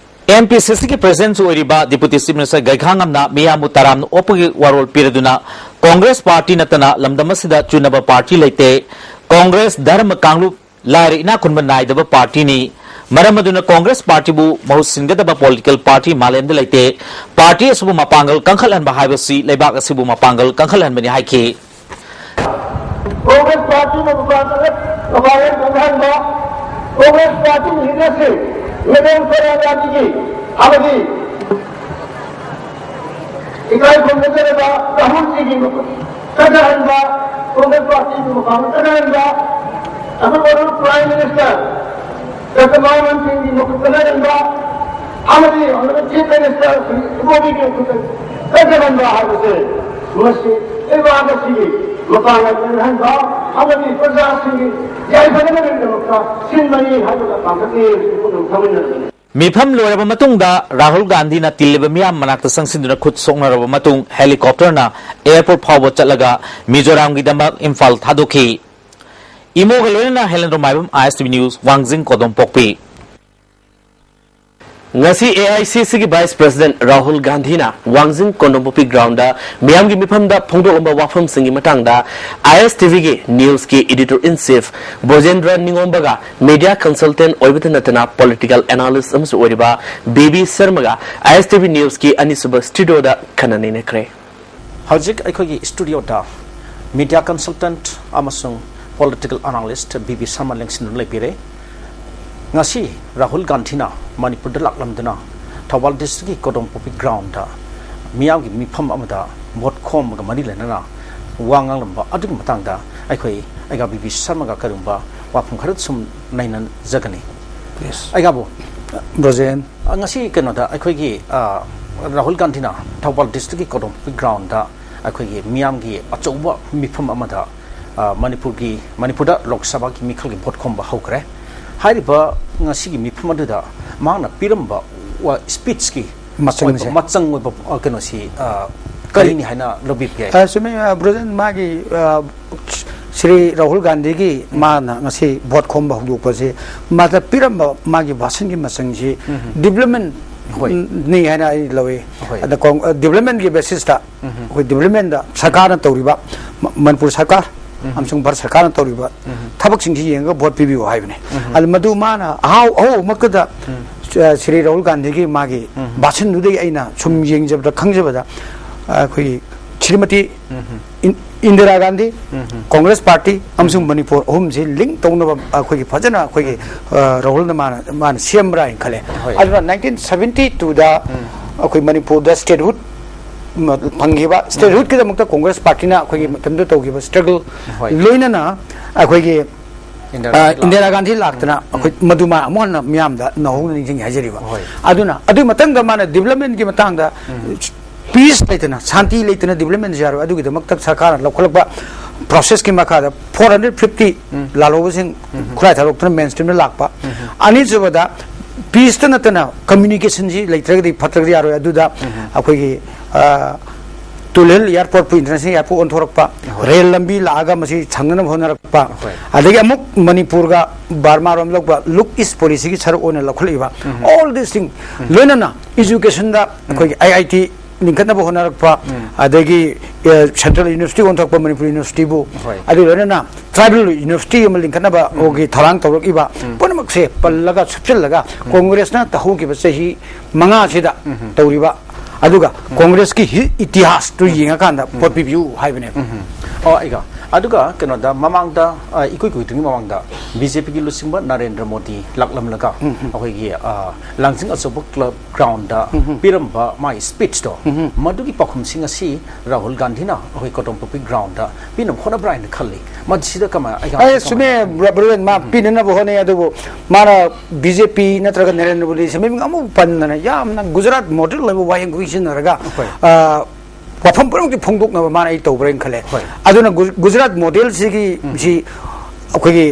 ꯑꯦꯝ ꯄꯤ ꯁꯤ ꯁꯤꯒꯤ president ꯑꯣꯏꯔꯤꯕ Deputy Chief Minister ꯒꯩꯈꯥꯉꯝꯅ ꯃꯤꯌꯥꯝꯕꯨ ꯇꯔꯥꯝꯅ ꯑꯣꯛꯄꯒꯤ ꯋꯥꯔꯣꯜ ꯄꯤꯔꯗꯨꯅ, ꯀꯣꯡꯒ꯭ꯔꯦꯁ ꯄꯥꯔꯇꯤ ꯅꯠꯇꯅ ꯂꯝꯗꯝ ꯑꯁꯤꯗ ꯆꯨꯅꯕ ꯄꯥꯔꯇꯤ ꯂꯩꯇꯦ꯫ ꯀꯣꯡꯒ꯭ꯔꯦꯁ ꯙꯔꯃ ꯀꯥꯡꯂꯨꯞ, ꯂꯥꯏꯔ ꯏꯅꯥꯛ ꯈꯨꯟꯕ ꯅꯥꯏꯗꯕ ꯄꯥꯔꯇꯤꯅꯤ꯫ ꯃꯔꯝ ꯑꯗꯨꯅ ꯀꯣꯡꯒ꯭ꯔꯦꯁ ꯄꯥꯔꯇꯤꯕꯨ ꯃꯍꯨꯠ ꯁꯤꯟꯒꯗꯕ political party ꯃꯥꯂꯦꯝꯗ ꯂꯩꯇꯦ꯫ ꯄꯥꯔꯇꯤ ꯑꯁꯤꯕꯨ ꯃꯄꯥꯡꯒꯜ ꯀꯟꯈꯠꯍꯟꯕ ꯍꯥꯏꯕꯁꯤ ꯂꯩꯕꯥꯛ ꯑꯁꯤꯕꯨ ꯃꯄꯥꯡꯒꯜ ꯀꯟꯈꯠꯍꯟꯕꯅꯤ ꯍꯥꯏꯈꯤ꯫ ꯀꯣꯡꯒ꯭ꯔꯦꯁ ꯄꯥꯔꯇꯤꯅ ꯃꯄꯥꯡꯒꯜ, ꯃꯄꯥꯡꯒꯜ ꯀꯟꯈꯠꯍꯟꯕ, ꯀꯣꯡꯒ꯭ꯔꯦꯁ ꯄꯥꯔꯇꯤꯒꯤ leadership, ꯃꯦꯗꯥꯝ ꯁꯣꯅꯤꯌꯥ ꯒꯥꯟꯙꯤꯒꯤ ꯑꯃꯗꯤ ꯏꯀꯥꯏ ꯈꯨꯝꯅꯖꯔꯕ ꯔꯥꯍꯨꯜꯖꯤꯒꯤ ꯃꯈꯨꯠ ꯀꯟꯊꯍꯟꯕ, ꯀꯣꯡꯒ꯭ꯔꯦꯁ ꯄꯥꯔꯇꯤꯕꯨ ꯃꯄꯥꯡꯒꯜ ꯀꯟꯊꯍꯟꯕ, ꯑꯗꯨꯒ Prime Minister ꯗꯥꯛꯇꯔ ꯃꯟꯃꯣꯍꯟ ꯁꯤꯡꯒꯤ ꯃꯈꯨꯠ ꯀꯟꯊꯍꯟꯕ, ꯑꯃꯗꯤ Honorable Chief Minister ꯁ꯭ꯔꯤ ꯃꯣꯗꯤꯒꯤ ꯃꯈꯨꯠ ꯀꯟꯊꯍꯟꯕ ꯍꯥꯏꯕꯁꯦ, ꯃꯁꯤ ꯂꯩꯕꯥꯛ ꯑꯁꯤꯒꯤ ꯃꯄꯥꯡꯒꯜ ꯀꯟꯍꯟꯕ ꯑꯃꯗꯤ ꯄ꯭ꯔꯖꯥꯁꯤꯡꯒꯤ ꯌꯥꯏꯐꯅꯕꯒꯤꯗꯃꯛꯇ ꯁꯤꯟꯕꯅꯤ ꯍꯥꯏꯕꯗ ꯄꯥꯡꯒꯜ ꯄꯨꯝꯅꯃꯛ ꯊꯝꯃꯤꯟꯅꯔꯕꯅꯤ꯫ ꯃꯤꯐꯝ ꯂꯣꯏꯔꯕ ꯃꯇꯨꯡꯗ ꯔꯥꯍꯨꯜ ꯒꯥꯟꯙꯤꯅ ꯇꯤꯜꯂꯤꯕ ꯃꯤꯌꯥꯝ ꯃꯅꯥꯛꯇ ꯆꯪꯁꯤꯟꯗꯨꯅ ꯈꯨꯠ ꯁꯣꯛꯅꯔꯕ ꯃꯇꯨꯡ, helicopterꯅ airport ꯐꯥꯎꯕ ꯆꯠꯂꯒ ꯃꯤꯖꯣꯔꯥꯝꯒꯤꯗꯃꯛ ꯏꯝꯐꯥꯜ ꯊꯥꯗꯣꯛꯈꯤ꯫ ꯏꯃꯣꯒ ꯂꯣꯏꯅꯅ ꯍꯦꯂꯦꯟꯗ꯭ꯔꯣ ꯃꯥꯏꯕꯝ, ꯑꯥꯏ ꯑꯦꯁ ꯇꯤ ꯚꯤ News, ꯋꯥꯡꯖꯤꯡ ꯀꯣꯗꯣꯝꯄꯣꯛꯄꯤ꯫ ꯉꯁꯤ ꯑꯦ ꯑꯥꯏ ꯁꯤ ꯁꯤꯒꯤ Vice President ꯔꯥꯍꯨꯜ ꯒꯥꯟꯙꯤꯅ ꯋꯥꯡꯖꯤꯡ ꯀꯣꯗꯣꯝꯄꯣꯛꯄꯤ groundꯗ ꯃꯤꯌꯥꯝꯒꯤ ꯃꯤꯐꯝꯗ ꯐꯣꯡꯗꯣꯛꯂꯝꯕ ꯋꯥꯐꯝꯁꯤꯡꯒꯤ ꯃꯇꯥꯡꯗ ꯑꯥꯏ ꯑꯦꯁ ꯇꯤ ꯚꯤꯒꯤ newsꯀꯤ editor in chief ꯕꯣꯖꯦꯟꯗ꯭ꯔ ꯅꯤꯉꯣꯝꯕꯒ media consultant ꯑꯣꯏꯕꯇ ꯅꯠꯇꯅ political analyst ꯑꯃꯁꯨ ꯑꯣꯏꯔꯤꯕ ꯕꯤ ꯕꯤ ꯁꯔꯃꯒ ꯑꯥꯏ ꯑꯦꯁ ꯇꯤ ꯚꯤ newsꯀꯤ ꯑꯅꯤꯁꯨꯕ studioꯗ ꯈꯟꯅ ꯅꯩꯅꯈ꯭ꯔꯦ꯫ ꯍꯧꯖꯤꯛ ꯑꯩꯈꯣꯏꯒꯤ studioꯗ media consultant ꯑꯃꯁꯨꯡ political analyst B B Sharma ꯂꯦꯡꯁꯤꯟꯗꯨꯅ ꯂꯩꯕꯤꯔꯦ꯫ ꯉꯁꯤ ꯔꯥꯍꯨꯜ ꯒꯥꯟꯙꯤꯅ ꯃꯅꯤꯄꯨꯔꯗ ꯂꯥꯛꯂꯝꯗꯨꯅ ꯊꯧꯕꯥꯜ districtꯀꯤ ꯀꯣꯗꯣꯝꯄꯣꯛꯄꯤ groundꯗ ꯃꯤꯌꯥꯝꯒꯤ ꯃꯤꯐꯝ ꯑꯃꯗ ꯚꯣꯠ ꯈꯣꯝꯕꯒ ꯃꯔꯤ ꯂꯩꯅꯅ ꯋꯥ ꯉꯥꯡꯂꯝꯕ ꯑꯗꯨꯒꯤ ꯃꯇꯥꯡꯗ ꯑꯩꯈꯣꯏ ꯑꯩꯒ ꯕꯤ ꯄꯤ ꯁꯔꯃꯒ ꯀꯔꯤꯒꯨꯝꯕ ꯋꯥꯐꯝ ꯈꯔ ꯁꯨꯝ ꯅꯩꯅꯖꯒꯅꯤ꯫ Yes. ꯑꯩꯒꯕꯨ ꯕ꯭ꯔꯣꯖꯦꯟ꯫ ꯑ, ꯉꯁꯤ ꯀꯩꯅꯣꯗ ꯑꯩꯈꯣꯏꯒꯤ ꯑ, ꯔꯥꯍꯨꯜ ꯒꯥꯟꯙꯤꯅ ꯊꯧꯕꯥꯜ ꯗꯤꯁꯇ꯭ꯔꯤꯛꯀꯤ ꯀꯣꯔꯣꯝꯄꯤ ꯒ꯭ꯔꯥꯎꯟꯗ ꯑꯩꯈꯣꯏꯒꯤ ꯃꯤꯌꯥꯝꯒꯤ ꯑꯆꯧꯕ ꯃꯤꯐꯝ ꯑꯃꯗ ꯑ, ꯃꯅꯤꯄꯨꯔꯒꯤ ꯃꯅꯤꯄꯨꯔꯗ ꯂꯣꯛ ꯁꯚꯥꯒꯤ ꯃꯤꯈꯜꯒꯤ ꯚꯣꯠ ꯈꯣꯝꯕ ꯍꯧꯈ꯭ꯔꯦ꯫ ꯍꯥꯏꯔꯤꯕ ꯉꯁꯤꯒꯤ ꯃꯤꯐꯝ ꯑꯗꯨꯗ ꯃꯍꯥꯛꯅ ꯄꯤꯔꯝꯕ ꯋꯥ- ꯁ꯭ꯄꯤꯆꯀꯤ ꯃꯆꯪꯁꯦ꯫ ꯑꯣꯏꯕ ꯃꯆꯪ ꯑꯣꯏꯕ ꯑ, ꯀꯩꯅꯣꯁꯤ ꯑ, ꯀꯔꯤꯅꯤ ꯍꯥꯏꯅ ꯂꯧꯕꯤꯕ ꯌꯥꯏ? ꯑ, ꯆꯨꯝꯃꯤ, ꯑ, ꯕ꯭ꯔꯣꯖꯦꯟ, ꯃꯥꯒꯤ ꯑ, ꯁ꯭ꯔꯤ ꯔꯥꯍꯨꯜ ꯒꯥꯟꯙꯤꯒꯤ ꯃꯥꯅ ꯉꯁꯤ ꯚꯣꯠ ꯈꯣꯝꯕ ꯍꯧꯗꯣꯛꯄꯁꯤ ꯃꯥꯗ ꯄꯤꯔꯝꯕ ꯃꯥꯒꯤ ꯚꯥꯁꯟꯒꯤ ꯃꯆꯪꯁꯤ ꯗꯤꯕ꯭ꯂꯞꯃꯦꯟ ꯍꯣꯏ꯫ ꯅꯤ ꯍꯥꯏꯅ ꯑꯩ ꯂꯧꯏ꯫ ꯍꯣꯏ꯫ ꯑꯗ ꯀꯣꯡ- ꯑ, ꯗꯤꯕ꯭ꯂꯞꯃꯦꯟꯒꯤ ꯕꯦꯁꯤꯁꯇ ꯑꯩꯈꯣꯏ ꯗꯤꯕ꯭ꯂꯞꯃꯦꯟꯗ ꯁꯔꯀꯥꯔꯅ ꯇꯧꯔꯤꯕ ꯃ- ꯃꯅꯤꯄꯨꯔ ꯁꯔꯀꯥꯔ ꯑꯃꯁꯨꯡ ꯚꯥꯔꯠ ꯁꯔꯀꯥꯔꯅ ꯇꯧꯔꯤꯕ ꯊꯕꯛꯁꯤꯡꯁꯤ ꯌꯦꯡꯉꯒ ꯚꯣꯠ ꯄꯤꯕꯤꯌꯨ ꯍꯥꯏꯕꯅꯤ꯫ ꯑꯗꯨ ꯃꯗꯨ ꯃꯥꯅ ꯑꯍꯥꯎ ꯑꯍꯧꯕꯃꯛꯇꯗ ꯑ, ꯁ꯭ꯔꯤ ꯔꯥꯍꯨꯜ ꯒꯥꯟꯙꯤꯒꯤ ꯃꯥꯒꯤ ꯚꯥꯁꯟꯗꯨꯗꯒꯤ ꯑꯩꯅ ꯁꯨꯝ ꯌꯦꯡꯖꯕꯗ ꯈꯪꯖꯕꯗ ꯑ, ꯑꯩꯈꯣꯏꯒꯤ ꯁ꯭ꯔꯤꯃꯇꯤ ꯏꯟ- ꯏꯟꯗꯤꯔꯥ ꯒꯥꯟꯙꯤ, ꯀꯣꯡꯒ꯭ꯔꯦꯁ ꯄꯥꯔꯇꯤ ꯑꯃꯁꯨꯡ ꯃꯅꯤꯄꯨꯔ ꯑꯍꯨꯝꯁꯤ ꯂꯤꯡ ꯇꯧꯅꯕ ꯑꯩꯈꯣꯏꯒꯤ ꯐꯖꯅ ꯑꯩꯈꯣꯏꯒꯤ ꯑ, ꯔꯥꯍꯨꯜꯅ ꯃꯥꯅ ꯃꯥꯅ ꯁꯦꯝꯕ꯭ꯔꯥ ꯍꯥꯏꯅ ꯈꯜꯂꯦ꯫ ꯍꯣꯏ꯫ ꯑꯗꯨꯅ ꯅꯥꯏꯟꯇꯤꯟ ꯁꯚꯦꯟꯇꯤ ꯇꯨꯗ ꯑꯩꯈꯣꯏ ꯃꯅꯤꯄꯨꯔꯗ ꯁ꯭ꯇꯦꯠꯍꯨꯗ ꯐꯪꯈꯤꯕ, ꯁ꯭ꯇꯦꯠꯍꯨꯗꯀꯤꯗꯃꯛꯇ ꯀꯣꯡꯒ꯭ꯔꯦꯁ ꯄꯥꯔꯇꯤꯅ ꯑꯩꯈꯣꯏꯒꯤ ꯃꯇꯝꯗꯨꯗ ꯇꯧꯈꯤꯕ ꯁ꯭ꯇ꯭ꯔꯒꯜ ꯍꯣꯏ꯫ ꯂꯣꯏꯅꯅ ꯑꯩꯈꯣꯏꯒꯤ ꯏꯟꯗꯤꯔꯥ ꯑ, ꯒꯥꯟꯙꯤ ꯏꯟꯗꯤꯔꯥ ꯒꯥꯟꯙꯤ ꯂꯥꯛꯇꯅ ꯑꯩꯈꯣꯏ ꯃꯗꯨ ꯃꯥ ꯑꯃꯨꯛ ꯍꯟꯅ ꯃꯤꯌꯥꯝꯗ ꯅꯧꯍꯧꯅ ꯅꯤꯡꯁꯤꯡꯉꯦ ꯍꯥꯏꯖꯔꯤꯕ꯫ ꯍꯣꯏ꯫ ꯑꯗꯨꯅ ꯑꯗꯨꯒꯤ ꯃꯇꯨꯡꯗ ꯃꯥꯅ ꯗꯤꯕ꯭ꯂꯞꯃꯦꯟꯒꯤ ꯃꯇꯥꯡꯗ ꯄꯤꯁ ꯂꯩꯇꯅ, ꯁꯥꯟꯇꯤ ꯂꯩꯇꯅ ꯗꯤꯕ꯭ꯂꯞꯃꯦꯟꯁꯦ ꯌꯥꯔꯣꯏ꯫ ꯑꯗꯨꯒꯤꯗꯃꯛꯇ ꯁꯔꯀꯥꯔꯅ ꯂꯧꯈꯠꯂꯛꯄ ꯄ꯭ꯔꯣꯁꯦꯁꯀꯤ ꯃꯈꯥꯗ ꯐꯣꯔ ꯍꯟꯗ꯭ꯔꯦꯠ ꯐꯤꯐꯇꯤ ꯂꯥꯜꯍꯧꯕꯁꯤꯡ ꯈꯨꯠꯂꯥꯏ ꯊꯥꯗꯣꯛꯇꯨꯅ ꯃꯦꯟ ꯁ꯭ꯇ꯭ꯔꯤꯝꯗ ꯂꯥꯛꯄ꯫ ꯑꯅꯤꯁꯨꯕꯗ ꯄꯤꯁꯇ ꯅꯠꯇꯅ ꯀꯝꯃ꯭ꯌꯨꯅꯤꯀꯦꯁꯟꯁꯤ ꯂꯩꯇ꯭ꯔꯒꯗꯤ ꯐꯠꯇ꯭ꯔꯒꯗꯤ ꯌꯥꯔꯣꯏ꯫ ꯑꯗꯨꯗ ꯑꯩꯈꯣꯏꯒꯤ ꯑ, ꯇꯨꯂꯤꯍꯜ ꯑꯦꯌꯥꯔꯄꯣꯔꯠꯄꯨ ꯏꯟꯇꯔꯅꯦꯁꯅꯦꯜ ꯑꯦꯌꯥꯔꯄꯣꯔꯠ ꯑꯣꯟꯊꯣꯔꯛꯄ, ꯍꯣꯏ꯫ ꯔꯦꯜ ꯂꯝꯕꯤ ꯂꯥꯛꯑꯒ ꯃꯁꯤ ꯁꯪꯅꯅꯕ ꯍꯣꯠꯅꯔꯛꯄ, ꯍꯣꯏ꯫ ꯑꯗꯒꯤ ꯑꯃꯨꯛ ꯃꯅꯤꯄꯨꯔꯒ ꯕꯔꯃꯥꯔꯣꯝ ꯂꯧꯕ ꯂꯨꯛ ꯏꯁ ꯄꯣꯂꯤꯁꯤꯒꯤ ꯁꯔꯨꯛ ꯑꯣꯏꯅ ꯂꯧꯈꯠꯂꯛꯏꯕ꯫ All these things, ꯂꯣꯏꯅꯅ ꯏꯖꯨꯀꯦꯁꯟꯗ ꯑꯩꯈꯣꯏꯒꯤ ꯑꯥꯏ ꯑꯥꯏ ꯇꯤ ꯂꯤꯡꯈꯠꯅꯕ ꯍꯣꯠꯅꯔꯛꯄ, ꯑꯗꯒꯤ ꯑ, ꯁꯦꯟꯇ꯭ꯔꯦꯜ ꯌꯨꯅꯤꯚꯔꯁꯤꯇꯤ ꯑꯣꯟꯊꯣꯛꯄ ꯃꯅꯤꯄꯨꯔ ꯌꯨꯅꯤꯚꯔꯁꯤꯇꯤꯕꯨ, ꯍꯣꯏ꯫ ꯑꯗꯨ ꯂꯣꯏꯅꯅ ꯇ꯭ꯔꯥꯏꯕꯦꯜ ꯌꯨꯅꯤꯚꯔꯁꯤꯇꯤ ꯑꯃ ꯂꯤꯡꯈꯠꯅꯕꯒꯤ ꯊꯧꯔꯥꯡ ꯇꯧꯔꯛꯏꯕ ꯄꯨꯝꯅꯃꯛꯁꯦ ꯄꯜꯂꯒ ꯁꯨꯞꯆꯤꯜꯂꯒ ꯀꯣꯡꯒ꯭ꯔꯦꯁꯅ ꯍꯧꯈꯤꯕ ꯆꯍꯤ ꯃꯉꯥꯁꯤꯗ ꯇꯧꯔꯤꯕ, ꯑꯗꯨꯒ ꯀꯣꯡꯒ꯭ꯔꯦꯁꯀꯤ ꯍꯤ- ꯏꯇꯤꯍꯥꯁꯇꯨ ꯌꯦꯡꯉꯀꯥꯟꯗ ꯚꯣꯠ ꯄꯤꯕꯤꯌꯨ ꯍꯥꯏꯕꯅꯦꯕ꯫ ꯑꯣ, ꯑꯩꯒ ꯑꯗꯨꯒ ꯀꯩꯅꯣꯗ ꯃꯃꯥꯡꯗ, ꯑ, ꯏꯀꯨꯏ ꯀꯨꯏꯗ꯭ꯔꯤꯉꯩ ꯃꯃꯥꯡꯗ ꯕꯤ ꯖꯦ ꯄꯤꯒꯤ ꯂꯨꯆꯤꯡꯕ ꯅꯔꯦꯟꯗ꯭ꯔ ꯃꯣꯗꯤ ꯂꯥꯛꯂꯝꯂꯒ, ꯎꯝ, ꯎꯝ꯫ ꯑꯩꯈꯣꯏꯒꯤ, ꯑ, ꯂꯥꯡꯖꯤꯡ ꯑꯆꯧꯕ ꯀ꯭ꯂꯕ ꯒ꯭ꯔꯥꯎꯟꯗ, ꯎꯝ, ꯎꯝ꯫ ꯄꯤꯔꯝꯕ ꯃꯥꯒꯤ ꯁ꯭ꯄꯤꯆꯇꯣ, ꯎꯝ, ꯎꯝ꯫ ꯃꯗꯨꯒꯤ ꯄꯥꯎꯈꯨꯝꯁꯤ ꯉꯁꯤ ꯔꯥꯍꯨꯜ ꯒꯥꯟꯙꯤꯅ ꯑꯩꯈꯣꯏ ꯀꯣꯇꯣꯝꯄꯣꯛꯄꯤ ꯒ꯭ꯔꯥꯎꯟꯗ ꯄꯤꯅꯕ ꯍꯣꯠꯅꯕ꯭ꯔꯥ ꯍꯥꯏꯅ ꯈꯜꯂꯤ꯫ ꯃꯁꯤꯗ ꯀꯃꯥꯏ-, ꯑꯩ ꯑꯦ, ꯀꯃꯥꯏ-, ꯆꯨꯝꯃꯦ, ꯕ꯭ꯔ-, ꯕ꯭ꯔꯨꯋꯦꯟ, ꯃꯥ ꯎꯝ꯫ ꯄꯤꯅꯅꯕ ꯍꯣꯠꯅꯩ, ꯑꯗꯨꯕꯨ ꯃꯥꯅ ꯕꯤ ꯖꯦ ꯄꯤ ꯅꯠꯇ꯭ꯔꯒ ꯅꯔꯦꯟꯗ꯭ꯔ ꯃꯣꯗꯤꯁꯦ ꯃꯃꯤꯡ ꯑꯃꯨꯛ ꯄꯟꯗꯅ ꯌꯥꯝꯅ ꯒꯨꯖꯔꯥꯠ ꯃꯣꯗꯦꯜ ꯑꯣꯏꯕ ꯋꯥꯍꯩ ꯑꯩꯈꯣꯏ ꯁꯤꯖꯤꯟꯅꯔꯒ, ꯍꯣꯏ꯫ ꯑ, ꯋꯥꯐꯝ ꯄꯨꯝꯅꯃꯛꯇꯤ ꯐꯣꯡꯗꯣꯛꯅꯕ ꯃꯥꯅ ꯑꯩ ꯇꯧꯕ꯭ꯔꯥ ꯍꯥꯏꯅ ꯈꯜꯂꯦ꯫ ꯍꯣꯏ꯫ ꯑꯗꯨꯅ ꯒꯨ-, ꯒꯨꯖꯔꯥꯠ ꯃꯣꯗꯦꯜꯁꯤꯒꯤ, ꯎꯝ꯫ ꯁꯤ ꯑꯩꯈꯣꯏꯒꯤ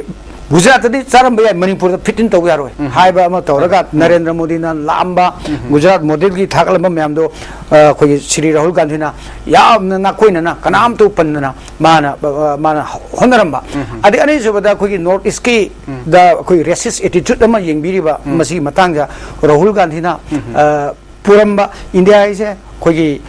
ꯒꯨꯖꯔꯥꯠꯇꯗꯤ ꯆꯥꯔꯝꯕ ꯌꯥꯏ, ꯃꯅꯤꯄꯨꯔꯗ ꯐꯤꯠ ꯏꯟ ꯇꯧꯕ ꯌꯥꯔꯣꯏ ꯎꯝ꯫ ꯍꯥꯏꯕ ꯑꯃ ꯇꯧꯔꯒ ꯎꯝ꯫ ꯅꯔꯦꯟꯗ꯭ꯔ ꯃꯣꯗꯤꯅ ꯂꯥꯛꯑꯝꯕ ꯎꯝ꯫ ꯒꯨꯖꯔꯥꯠ ꯃꯣꯗꯦꯜꯒꯤ ꯊꯥꯒꯠꯂꯝꯕ ꯃꯌꯥꯝꯗꯣ, ꯑ, ꯑꯩꯈꯣꯏꯒꯤ ꯁ꯭ꯔꯤ ꯔꯥꯍꯨꯜ ꯒꯥꯟꯙꯤꯅ ꯌꯥꯝꯅ ꯅꯥꯀꯣꯏꯅꯅ ꯀꯅꯥꯝꯇ ꯄꯟꯗꯅ ꯃꯥꯅ, ꯑ, ꯃꯥꯅ ꯍꯣꯠꯅꯔꯝꯕ꯫ ꯎꯝ꯫ ꯑꯗꯩ ꯑꯅꯤꯁꯨꯕꯗ ꯑꯩꯈꯣꯏꯒꯤ ꯅꯣꯔꯠ ꯏꯁꯀꯤ ꯎꯝ꯫ ꯗ ꯑꯩꯈꯣꯏ ꯔꯦꯁꯤꯁ ꯑꯦꯇꯤꯆꯨꯠ ꯑꯃ ꯌꯦꯡꯕꯤꯔꯤꯕ ꯎꯝ꯫ ꯃꯁꯤꯒꯤ ꯃꯇꯥꯡꯗ ꯔꯥꯍꯨꯜ ꯒꯥꯟꯙꯤꯅ, ꯎꯝ꯫ ꯑ, ꯄꯨꯔꯝꯕ ꯏꯟꯗꯤꯌꯥ ꯍꯥꯏꯁꯦ ꯑꯩꯈꯣꯏꯒꯤ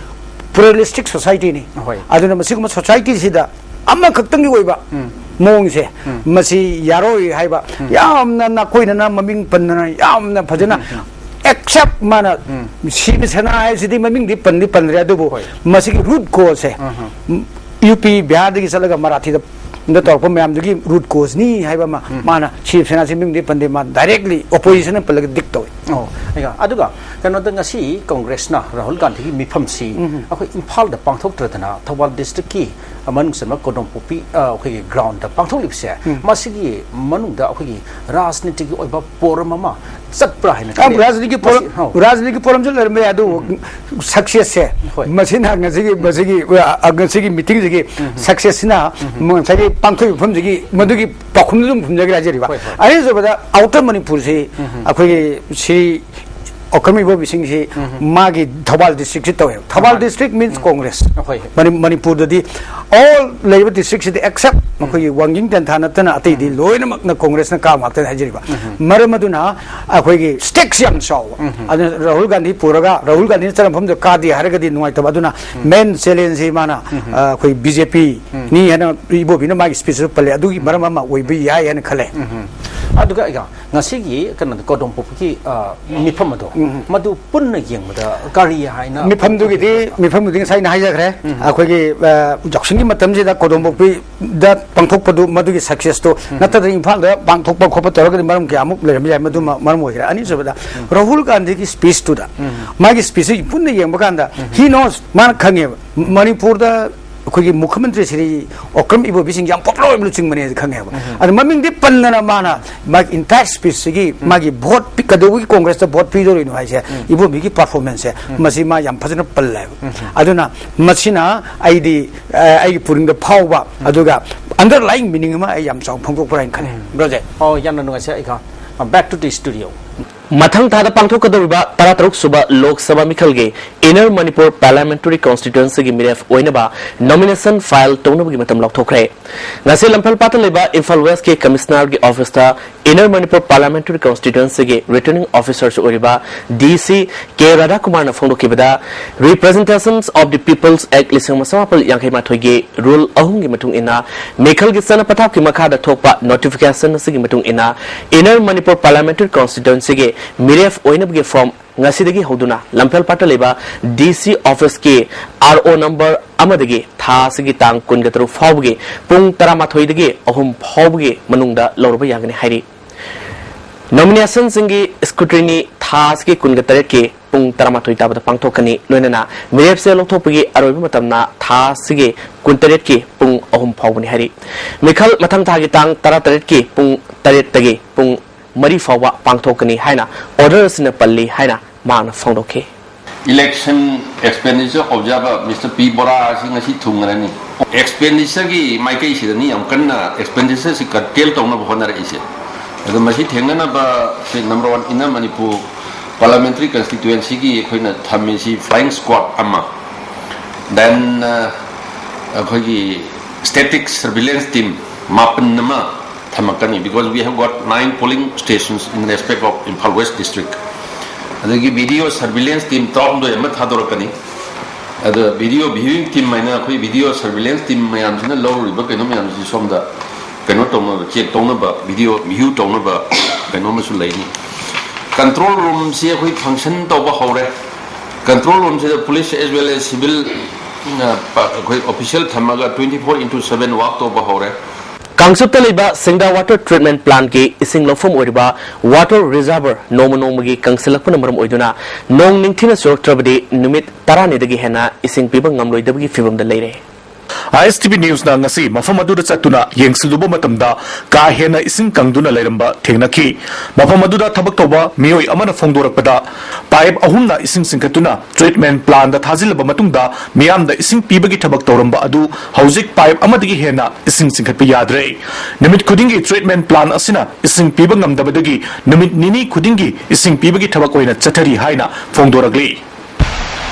ꯄ꯭ꯂꯨꯔꯦꯂꯤꯁꯇꯤꯛ ꯁꯣꯁꯥꯏꯇꯤꯅꯤ꯫ ꯍꯣꯏ꯫ ꯑꯗꯨꯅ ꯃꯁꯤꯒꯨꯝꯕ ꯁꯣꯁꯥꯏꯇꯤꯁꯤꯗ ꯑꯃꯈꯛꯇꯪꯒꯤ ꯑꯣꯏꯕ ꯎꯝ꯫ ꯃꯑꯣꯡꯁꯦ ꯎꯝ꯫ ꯃꯁꯤ ꯌꯥꯔꯣꯏ ꯍꯥꯏꯕ ꯎꯝ꯫ ꯌꯥꯝꯅ ꯅꯥꯀꯣꯏꯅꯅ ꯃꯃꯤꯡ ꯄꯟꯗꯅ ꯌꯥꯝꯅ ꯐꯖꯅ ꯎꯝ, ꯎꯝ꯫ ꯑꯦꯛꯁꯦꯞ ꯃꯥꯅ ꯎꯝ꯫ ꯁꯤꯕ ꯁꯦꯅꯥ ꯍꯥꯏꯁꯤꯗꯤ ꯃꯃꯤꯡꯗꯤ ꯄꯟꯗꯤ ꯄꯟꯗ꯭ꯔꯦ, ꯑꯗꯨꯕꯨ ꯍꯣꯏ꯫ ꯃꯁꯤꯒꯤ ꯔꯨꯠ ꯀꯣꯁꯁꯦ ꯎꯝ, ꯎꯝ꯫ ꯌꯨ ꯄꯤ ꯕꯤꯍꯥꯔꯗꯒꯤ ꯆꯠꯂꯒ ꯃꯔꯥꯊꯤꯗ ꯗ ꯇꯧꯔꯛꯄ ꯃꯌꯥꯝꯗꯨꯒꯤ ꯔꯨꯠ ꯀꯣꯁꯅꯤ ꯍꯥꯏꯕ ꯑꯃ ꯎꯝ꯫ ꯃꯥꯅ ꯁꯤꯕ ꯁꯦꯅꯥꯁꯤ ꯃꯃꯤꯡꯗꯤ ꯄꯟꯗꯦ, ꯃꯥ ꯗꯥꯏꯔꯦꯛꯂꯤ ꯑꯣꯄꯣꯖꯤꯁꯟꯅ ꯄꯜꯂꯒ ꯗꯤꯛ ꯇꯧꯏ꯫ ꯑꯣ, ꯑꯩꯒ-, ꯑꯗꯨꯒ ꯀꯩꯅꯣꯗ ꯉꯁꯤ ꯀꯪꯒ꯭ꯔꯦꯁꯅ ꯔꯥꯍꯨꯜ ꯒꯥꯟꯙꯤꯒꯤ ꯃꯤꯐꯝꯁꯤ ꯎꯝ꯫ ꯑꯩꯈꯣꯏ ꯏꯝꯐꯥꯜꯗ ꯄꯥꯡꯊꯣꯛꯇ꯭ꯔꯗꯅ ꯊꯧꯕꯥꯜ ꯗꯤꯁꯇ꯭ꯔꯤꯛꯀꯤ ꯃꯅꯨꯡ ꯆꯟꯕ ꯀꯣꯗꯣꯝꯄꯣꯛꯄꯤ, ꯑ, ꯑꯩꯈꯣꯏꯒꯤ ꯒ꯭ꯔꯥꯎꯟꯗ ꯄꯥꯡꯊꯣꯛꯂꯤꯕꯁꯦ, ꯎꯝ꯫ ꯃꯁꯤꯒꯤ ꯃꯅꯨꯡꯗ ꯑꯩꯈꯣꯏꯒꯤ ꯔꯥꯖꯅꯤꯇꯤꯒꯤ ꯑꯣꯏꯕ ꯄꯣꯔꯝ ꯑꯃ ꯆꯠꯄ꯭ꯔꯥ ꯍꯥꯏꯅ ꯑ, ꯈꯜꯂꯤ꯫ ꯔꯥꯖꯅꯤꯇꯤꯒꯤ ꯄꯣꯔꯝ, ꯃꯁꯤ-, ꯍꯣ꯫ ꯔꯥꯖꯅꯤꯇꯤꯒꯤ ꯄꯣꯔꯝꯁꯨ ꯂꯩꯔꯝꯕ ꯌꯥꯏ, ꯑꯗꯨꯕꯨ ꯎꯝ꯫ ꯁꯛꯁꯦꯁꯁꯦ ꯍꯣꯏ꯫ ꯃꯁꯤꯅ ꯉꯁꯤꯒꯤ, ꯎꯝ꯫ ꯃꯁꯤꯒꯤ, ꯑ, ꯉꯁꯤꯒꯤ ꯃꯤꯇꯤꯡꯁꯤꯒꯤ ꯎꯝ꯫ ꯁꯛꯁꯦꯁꯁꯤꯅ ꯎꯝ꯫ ꯉꯁꯥꯏꯒꯤ ꯄꯥꯡꯊꯣꯛꯏꯕ ꯃꯐꯝꯁꯤꯒꯤ ꯃꯗꯨꯒꯤ ꯄꯥꯎꯈꯨꯝꯗꯨ ꯑꯗꯨꯝ ꯈꯨꯝꯖꯒꯦ ꯍꯥꯏꯖꯔꯤꯕ꯫ ꯍꯣꯏ, ꯍꯣꯏ꯫ ꯑꯅꯤꯁꯨꯕꯗ ꯑꯥꯎꯇꯔ ꯃꯅꯤꯄꯨꯔꯁꯤ ꯎꯝ꯫ ꯑꯩꯈꯣꯏꯒꯤ ꯁ꯭ꯔꯤ ꯑꯣꯀ꯭ꯔꯝ ꯏꯕꯣꯕꯤꯁꯤꯡꯁꯤ ꯎꯝ꯫ ꯃꯥꯒꯤ ꯊꯧꯕꯥꯜ ꯗꯤꯁꯇ꯭ꯔꯤꯛꯁꯤ ꯇꯧꯋꯦꯕ꯫ ꯊꯧꯕꯥꯜ ꯊꯧꯕꯥꯜ꯫ ꯗꯤꯁꯇ꯭ꯔꯤꯛ ꯃꯤꯟꯁ ꯎꯝ꯫ ꯀꯣꯡꯒ꯭ꯔꯦꯁ꯫ ꯍꯣꯏ, ꯍꯣꯏ꯫ ꯃꯅꯤ-, ꯃꯅꯤꯄꯨꯔꯗꯗꯤ ꯑꯣꯜ ꯂꯩꯔꯤꯕ ꯗꯤꯁꯇ꯭ꯔꯤꯛꯁꯤꯗ ꯑꯦꯛꯁꯦꯞ ꯎꯝ꯫ ꯃꯈꯣꯏꯒꯤ ꯋꯥꯡꯖꯤꯡ ꯇꯦꯟꯊꯥ ꯅꯠꯇꯅ ꯑꯇꯩꯗꯤ ꯎꯝ꯫ ꯂꯣꯏꯅꯃꯛꯅ ꯀꯣꯡꯒ꯭ꯔꯦꯁꯅ ꯀꯥꯕ ꯉꯥꯛꯇꯅꯤ ꯍꯥꯏꯖꯔꯤꯕ꯫ ꯎꯝ꯫ ꯃꯔꯝ ꯑꯗꯨꯅ ꯑꯩꯈꯣꯏꯒꯤ ꯁ꯭ꯇꯦꯛꯁ ꯌꯥꯝ ꯆꯥꯎꯕ꯫ ꯎꯝ꯫ ꯑꯗꯨꯅ ꯔꯥꯍꯨꯜ ꯒꯥꯟꯙꯤ ꯄꯨꯔꯒ ꯔꯥꯍꯨꯜ ꯒꯥꯟꯙꯤꯅ ꯆꯠꯂꯝꯕ ꯃꯐꯝꯗꯨꯗ ꯀꯥꯗꯦ ꯍꯥꯏꯔꯒꯗꯤ ꯅꯨꯡꯉꯥꯏꯇꯕ꯫ ꯑꯗꯨꯅ ꯎꯝ꯫ ꯃꯦꯟ ꯆꯦꯂꯦꯟꯖꯁꯤ ꯃꯥꯅ, ꯎꯝ꯫ ꯑ, ꯑꯩꯈꯣꯏ ꯕꯤ ꯖꯦ ꯄꯤ ꯎꯝ꯫ ꯅꯤ ꯍꯥꯏꯅ ꯏꯕꯣꯕꯤꯅ ꯃꯥꯒꯤ ꯁ꯭ꯄꯤꯆꯇꯁꯨ ꯄꯜꯂꯦ꯫ ꯑꯗꯨꯒꯤ ꯃꯔꯝ ꯑꯃ ꯑꯣꯏꯕ ꯌꯥꯏ ꯍꯥꯏꯅ ꯈꯜꯂꯦ꯫ ꯎꯝ꯫ ꯑꯗꯨꯒ ꯑꯩꯒ ꯉꯁꯤꯒꯤ ꯀꯩꯅꯣꯗ ꯀꯣꯗꯣꯝꯄꯣꯛꯄꯒꯤ, ꯑ, ꯃꯤꯐꯝ ꯑꯗꯣ, ꯎꯝ꯫ ꯃꯗꯨ ꯄꯨꯟꯅ ꯌꯦꯡꯕꯗ ꯀꯔꯤ ꯍꯥꯏꯅ ꯃꯤꯐꯝꯗꯨꯒꯤꯗꯤ, ꯃꯤꯐꯝꯗꯨꯗꯤ ꯉꯁꯥꯏ ꯑꯩꯅ ꯍꯥꯏꯖꯈ꯭ꯔꯦ꯫ ꯎꯝ꯫ ꯑꯩꯈꯣꯏꯒꯤ, ꯑ, ꯌꯥꯎꯁꯪꯒꯤ ꯃꯇꯝꯁꯤꯗ ꯀꯣꯗꯣꯝꯄꯣꯛꯄꯤꯗ ꯄꯥꯡꯊꯣꯛꯄꯗꯨ, ꯃꯗꯨꯒꯤ success ꯇꯣ ꯎꯝ꯫ ꯅꯠꯇ꯭ꯔꯒ ꯏꯝꯐꯥꯜꯗ ꯄꯥꯡꯊꯣꯛꯄ ꯈꯣꯠꯄ ꯇꯧꯔꯒꯗꯤ ꯃꯔꯝ ꯀꯌꯥꯃꯨꯛ ꯂꯩꯔꯝꯕ ꯌꯥꯏ, ꯃꯗꯨꯃ ꯃꯔꯝ ꯑꯣꯏꯈ꯭ꯔꯦ꯫ ꯑꯅꯤꯁꯨꯕꯗ ꯎꯝ꯫ ꯔꯥꯍꯨꯜ ꯒꯥꯟꯙꯤꯒꯤ speech ꯇꯨꯗ, ꯎꯝ꯫ ꯃꯥꯒꯤ speech ꯁꯤ ꯄꯨꯟꯅ ꯌꯦꯡꯕ ꯀꯥꯟꯗ, ꯎꯝ꯫ He knows, ꯃꯥꯅ ꯈꯪꯉꯦꯕ꯫ ꯃꯅꯤꯄꯨꯔꯗ ꯑꯩꯈꯣꯏꯒꯤ ꯃꯨꯈ꯭ꯌ ꯃꯟꯇ꯭ꯔꯤ ꯁ꯭ꯔꯤ ꯑꯣꯀ꯭ꯔꯝ ꯏꯕꯣꯕꯤꯁꯤꯡ ꯌꯥꯝ popular ꯑꯣꯏꯕ ꯂꯨꯆꯤꯡꯕꯅꯦ ꯈꯪꯉꯦꯕ꯫ ꯎꯝ꯫ ꯑꯗ ꯃꯃꯤꯡꯗꯤ ꯄꯟꯗꯅ ꯃꯥꯅ ꯃꯥꯒꯤ entire speech ꯁꯤꯒꯤ ꯎꯝ꯫ ꯃꯥꯒꯤ vote ꯄꯤ-, ꯀꯩꯗꯧꯕꯒꯤ ꯀꯣꯡꯒ꯭ꯔꯦꯁꯇ vote ꯄꯤꯗꯣꯔꯤꯅꯣ ꯍꯥꯏꯁꯦ, ꯎꯝ꯫ ꯏꯕꯣꯕꯤꯒꯤ performance ꯁꯦ, ꯎꯝ꯫ ꯃꯁꯤ ꯃꯥ ꯌꯥꯝ ꯐꯖꯅ ꯄꯜꯂꯦꯕ꯫ ꯎꯝ꯫ ꯑꯗꯨꯅ ꯃꯁꯤꯅ ꯑꯩꯗꯤ, ꯑ, ꯑꯩꯒꯤ ꯄꯨꯛꯅꯤꯡꯗ ꯐꯥꯎꯕ, ꯎꯝ꯫ ꯑꯗꯨꯒ underlying meaning ꯑꯃ ꯑꯩ ꯌꯥꯝ ꯆꯥꯎꯅ ꯐꯣꯡꯗꯣꯛꯄ꯭ꯔꯥ ꯍꯥꯏꯅ ꯈꯜꯂꯦ꯫ ꯎꯝ꯫ ꯕ꯭ꯔꯣꯖꯦ꯫ ꯑꯣ, ꯌꯥꯝꯅ ꯅꯨꯡꯉꯥꯏꯖꯩ, ꯑꯩꯒ꯫ Back to the studio. ꯃꯊꯪ ꯊꯥꯗ ꯄꯥꯡꯊꯣꯛꯀꯗꯧꯔꯤꯕ ꯇꯔꯥꯇꯔꯨꯛ ꯁꯨꯕ ꯂꯣꯛ ꯁꯚꯥ ꯃꯤꯈꯜꯒꯤ Inner Manipur Parliamentary Constituency ꯒꯤ ꯃꯤꯔꯦꯞ ꯑꯣꯏꯅꯕ nomination file ꯇꯧꯅꯕꯒꯤ ꯃꯇꯝ ꯂꯥꯎꯊꯣꯛꯈ꯭ꯔꯦ꯫ ꯉꯁꯤ ꯂꯝꯐꯦꯜꯄꯥꯠꯇ ꯂꯩꯕ ꯏꯝꯐꯥꯜ West ꯀꯤ Commissioner ꯒꯤ office ꯇ Inner Manipur Parliamentary Constituency ꯒꯤ Returning Officer ꯁꯨ ꯑꯣꯏꯔꯤꯕ D C K ꯔꯥꯙꯥꯀꯨꯃꯥꯔꯅ ꯐꯣꯡꯗꯣꯛꯈꯤꯕꯗ, Representations of the People's Act ꯂꯤꯁꯤꯡ ꯑꯃ ꯆꯃꯥꯄꯜ ꯌꯥꯡꯈꯩ ꯃꯥꯊꯣꯏꯒꯤ rule ꯑꯍꯨꯝꯒꯤ ꯃꯇꯨꯡ ꯏꯟꯅ, ꯃꯤꯈꯜꯒꯤ ꯆꯠꯅ ꯄꯊꯥꯞꯀꯤ ꯃꯈꯥꯗ ꯊꯣꯛꯄ notification ꯑꯁꯤꯒꯤ ꯃꯇꯨꯡ ꯏꯟꯅ, Inner Manipur Parliamentary Constituency ꯒꯤ ꯃꯤꯔꯦꯞ ꯑꯣꯏꯅꯕꯒꯤ form ꯉꯁꯤꯗꯒꯤ ꯍꯧꯗꯨꯅ ꯂꯝꯐꯦꯜꯄꯥꯠꯇ ꯂꯩꯕ D C office ꯀꯤ R O number ꯑꯃꯗꯒꯤ ꯊꯥ ꯑꯁꯤꯒꯤ ꯇꯥꯡ ꯀꯨꯟꯒ ꯇꯔꯨꯛ ꯐꯥꯎꯕꯒꯤ ꯄꯨꯡ ꯇꯔꯥꯃꯥꯊꯣꯏꯗꯒꯤ ꯑꯍꯨꯝ ꯐꯥꯎꯕꯒꯤ ꯃꯅꯨꯡꯗ ꯂꯧꯔꯨꯕ ꯌꯥꯒꯅꯤ ꯍꯥꯏꯔꯤ꯫ Nomination ꯁꯤꯡꯒꯤ scrutiny ꯊꯥ ꯑꯁꯤꯒꯤ ꯀꯨꯟꯒ ꯇꯔꯦꯠꯀꯤ ꯄꯨꯡ ꯇꯔꯥꯃꯥꯊꯣꯏ ꯇꯥꯕꯗ ꯄꯥꯡꯊꯣꯛꯀꯅꯤ꯫ ꯂꯣꯏꯅꯅ ꯃꯤꯔꯦꯞꯁꯦ ꯂꯧꯊꯣꯛꯄꯒꯤ ꯑꯔꯣꯏꯕ ꯃꯇꯝꯅ ꯊꯥ ꯑꯁꯤꯒꯤ ꯀꯨꯟꯇꯔꯦꯠꯀꯤ ꯄꯨꯡ ꯑꯍꯨꯝ ꯐꯥꯎꯕꯅꯤ ꯍꯥꯏꯔꯤ꯫ ꯃꯤꯈꯜ ꯃꯊꯪ ꯊꯥꯒꯤ ꯇꯥꯡ ꯇꯔꯥꯇꯔꯦꯠꯀꯤ ꯄꯨꯡ ꯇꯔꯦꯠꯇꯒꯤ ꯄꯨꯡ ꯃꯔꯤ ꯐꯥꯎꯕ ꯄꯥꯡꯊꯣꯛꯀꯅꯤ ꯍꯥꯏꯅ order ꯑꯁꯤꯅ ꯄꯜꯂꯤ ꯍꯥꯏꯅ ꯃꯍꯥꯛꯅ ꯐꯣꯡꯗꯣꯛꯈꯤ꯫ Election expenditure observer Mister P ꯕꯣꯔꯥ ꯑꯁꯤ ꯉꯁꯤ ꯊꯨꯡꯉꯔꯅꯤ꯫ Expenditure ꯒꯤ ꯃꯥꯏꯀꯩꯁꯤꯗꯅꯤ ꯌꯥꯝ ꯀꯟꯅ expenditure ꯁꯤ curtail ꯇꯧꯅꯕ ꯍꯣꯠꯅꯔꯛꯏꯁꯦ꯫ ꯑꯗꯣ ꯃꯁꯤ ꯊꯦꯡꯅꯅꯕ ꯁꯤ number one Inner Manipur Parliamentary Constituency ꯒꯤ ꯑꯩꯈꯣꯏꯅ ꯊꯝꯃꯤꯁꯤ flying squad ꯑꯃ, then, ꯑ, ꯑꯩꯈꯣꯏꯒꯤ static surveillance team ꯃꯥꯄꯟ ꯑꯃ ꯊꯝꯃꯛꯀꯅꯤ, because we have got nine polling stations in respect of Imphal West District꯫ ꯑꯗꯒꯤ video surveillance team ꯇꯔꯥꯍꯨꯝꯗꯣꯏ ꯑꯃ ꯊꯥꯗꯣꯔꯛꯀꯅꯤ꯫ ꯑꯗ video viewing team ꯍꯥꯏꯅ ꯑꯩꯈꯣꯏ video surveillance team ꯃꯌꯥꯝꯁꯤꯅ ꯂꯧꯔꯤꯕ ꯀꯩꯅꯣ ꯃꯌꯥꯝꯁꯤ ꯁꯣꯝꯗ ꯀꯩꯅꯣ ꯇꯧꯅꯕ, ꯆꯦꯛ ꯇꯧꯅꯕ, ꯚꯤꯗꯤꯑꯣ ꯚ꯭ꯌꯨ ꯇꯧꯅꯕ ꯀꯩꯅꯣ ꯑꯃꯁꯨ ꯂꯩꯅꯤ꯫ ꯀꯟꯇ꯭ꯔꯣꯜ ꯔꯨꯝꯁꯤ ꯑꯩꯈꯣꯏ ꯐꯪꯁꯟ ꯇꯧꯕ ꯍꯧꯔꯦ꯫ ꯀꯟꯇ꯭ꯔꯣꯜ ꯔꯨꯝꯁꯤꯗ police as well as civil, ꯑ, ꯄ-, ꯑꯩꯈꯣꯏ ꯑꯣꯐꯤꯁꯤꯌꯦꯜ ꯊꯝꯃꯒ twenty four into seven work ꯇꯧꯕ ꯍꯧꯔꯦ꯫ ꯀꯥꯡꯆꯨꯞꯇ ꯂꯩꯕ ꯁꯤꯡꯗꯥ ꯋꯥꯇꯔ ꯇ꯭ꯔꯤꯠꯃꯦꯟ ꯄ꯭ꯂꯥꯟꯒꯤ ꯏꯁꯤꯡ ꯂꯧꯐꯝ ꯑꯣꯏꯔꯤꯕ ꯋꯥꯇꯔ ꯔꯤꯖꯥꯔꯚꯔ ꯅꯣꯡꯃ ꯅꯣꯡꯃꯒꯤ ꯀꯪꯁꯤꯜꯂꯛꯄꯅ ꯃꯔꯝ ꯑꯣꯏꯗꯨꯅ ꯅꯣꯡ ꯅꯤꯡꯊꯤꯅ ꯆꯨꯔꯛꯇ꯭ꯔꯕꯗꯤ ꯅꯨꯃꯤꯠ ꯇꯔꯥꯅꯤꯗꯒꯤ ꯍꯦꯟꯅ ꯏꯁꯤꯡ ꯄꯤꯕ ꯉꯝꯂꯣꯏꯗꯕꯒꯤ ꯐꯤꯕꯝꯗ ꯂꯩꯔꯦ꯫ ꯑꯥꯏ ꯑꯦꯁ ꯇꯤ ꯚꯤ ꯅ꯭ꯌꯨꯁꯅ ꯉꯁꯤ ꯃꯐꯝ ꯑꯗꯨꯗ ꯆꯠꯇꯨꯅ ꯌꯦꯡꯁꯤꯜꯂꯨꯕ ꯃꯇꯝꯗ ꯀꯥ ꯍꯦꯟꯅ ꯏꯁꯤꯡ ꯀꯪꯗꯨꯅ ꯂꯩꯔꯝꯕ ꯊꯦꯡꯅꯈꯤ꯫ ꯃꯐꯝ ꯑꯗꯨꯗ ꯊꯕꯛ ꯇꯧꯕ ꯃꯤꯑꯣꯏ ꯑꯃꯅ ꯐꯣꯡꯗꯣꯔꯛꯄꯗ, ꯄꯥꯏꯞ ꯑꯍꯨꯝꯅ ꯏꯁꯤꯡ ꯆꯤꯡꯈꯠꯇꯨꯅ ꯇ꯭ꯔꯤꯠꯃꯦꯟ ꯄ꯭ꯂꯥꯟꯗ ꯊꯥꯖꯤꯜꯂꯕ ꯃꯇꯨꯡꯗ ꯃꯤꯌꯥꯝꯗ ꯏꯁꯤꯡ ꯄꯤꯕꯒꯤ ꯊꯕꯛ ꯇꯧꯔꯝꯕ ꯑꯗꯨ ꯍꯧꯖꯤꯛ ꯄꯥꯏꯞ ꯑꯃꯗꯒꯤ ꯍꯦꯟꯅ ꯏꯁꯤꯡ ꯆꯤꯡꯈꯠꯄ ꯌꯥꯗ꯭ꯔꯦ꯫ ꯅꯨꯃꯤꯠ ꯈꯨꯗꯤꯡꯒꯤ ꯇ꯭ꯔꯤꯠꯃꯦꯟ ꯄ꯭ꯂꯥꯟ ꯑꯁꯤꯅ ꯏꯁꯤꯡ ꯄꯤꯕ ꯉꯝꯗꯕꯗꯒꯤ ꯅꯨꯃꯤꯠ ꯅꯤꯅꯤ ꯈꯨꯗꯤꯡꯒꯤ ꯏꯁꯤꯡ ꯄꯤꯕꯒꯤ ꯊꯕꯛ ꯑꯣꯏꯅ ꯆꯠꯊꯔꯤ ꯍꯥꯏꯅ ꯐꯣꯡꯗꯣꯔꯛꯂꯤ꯫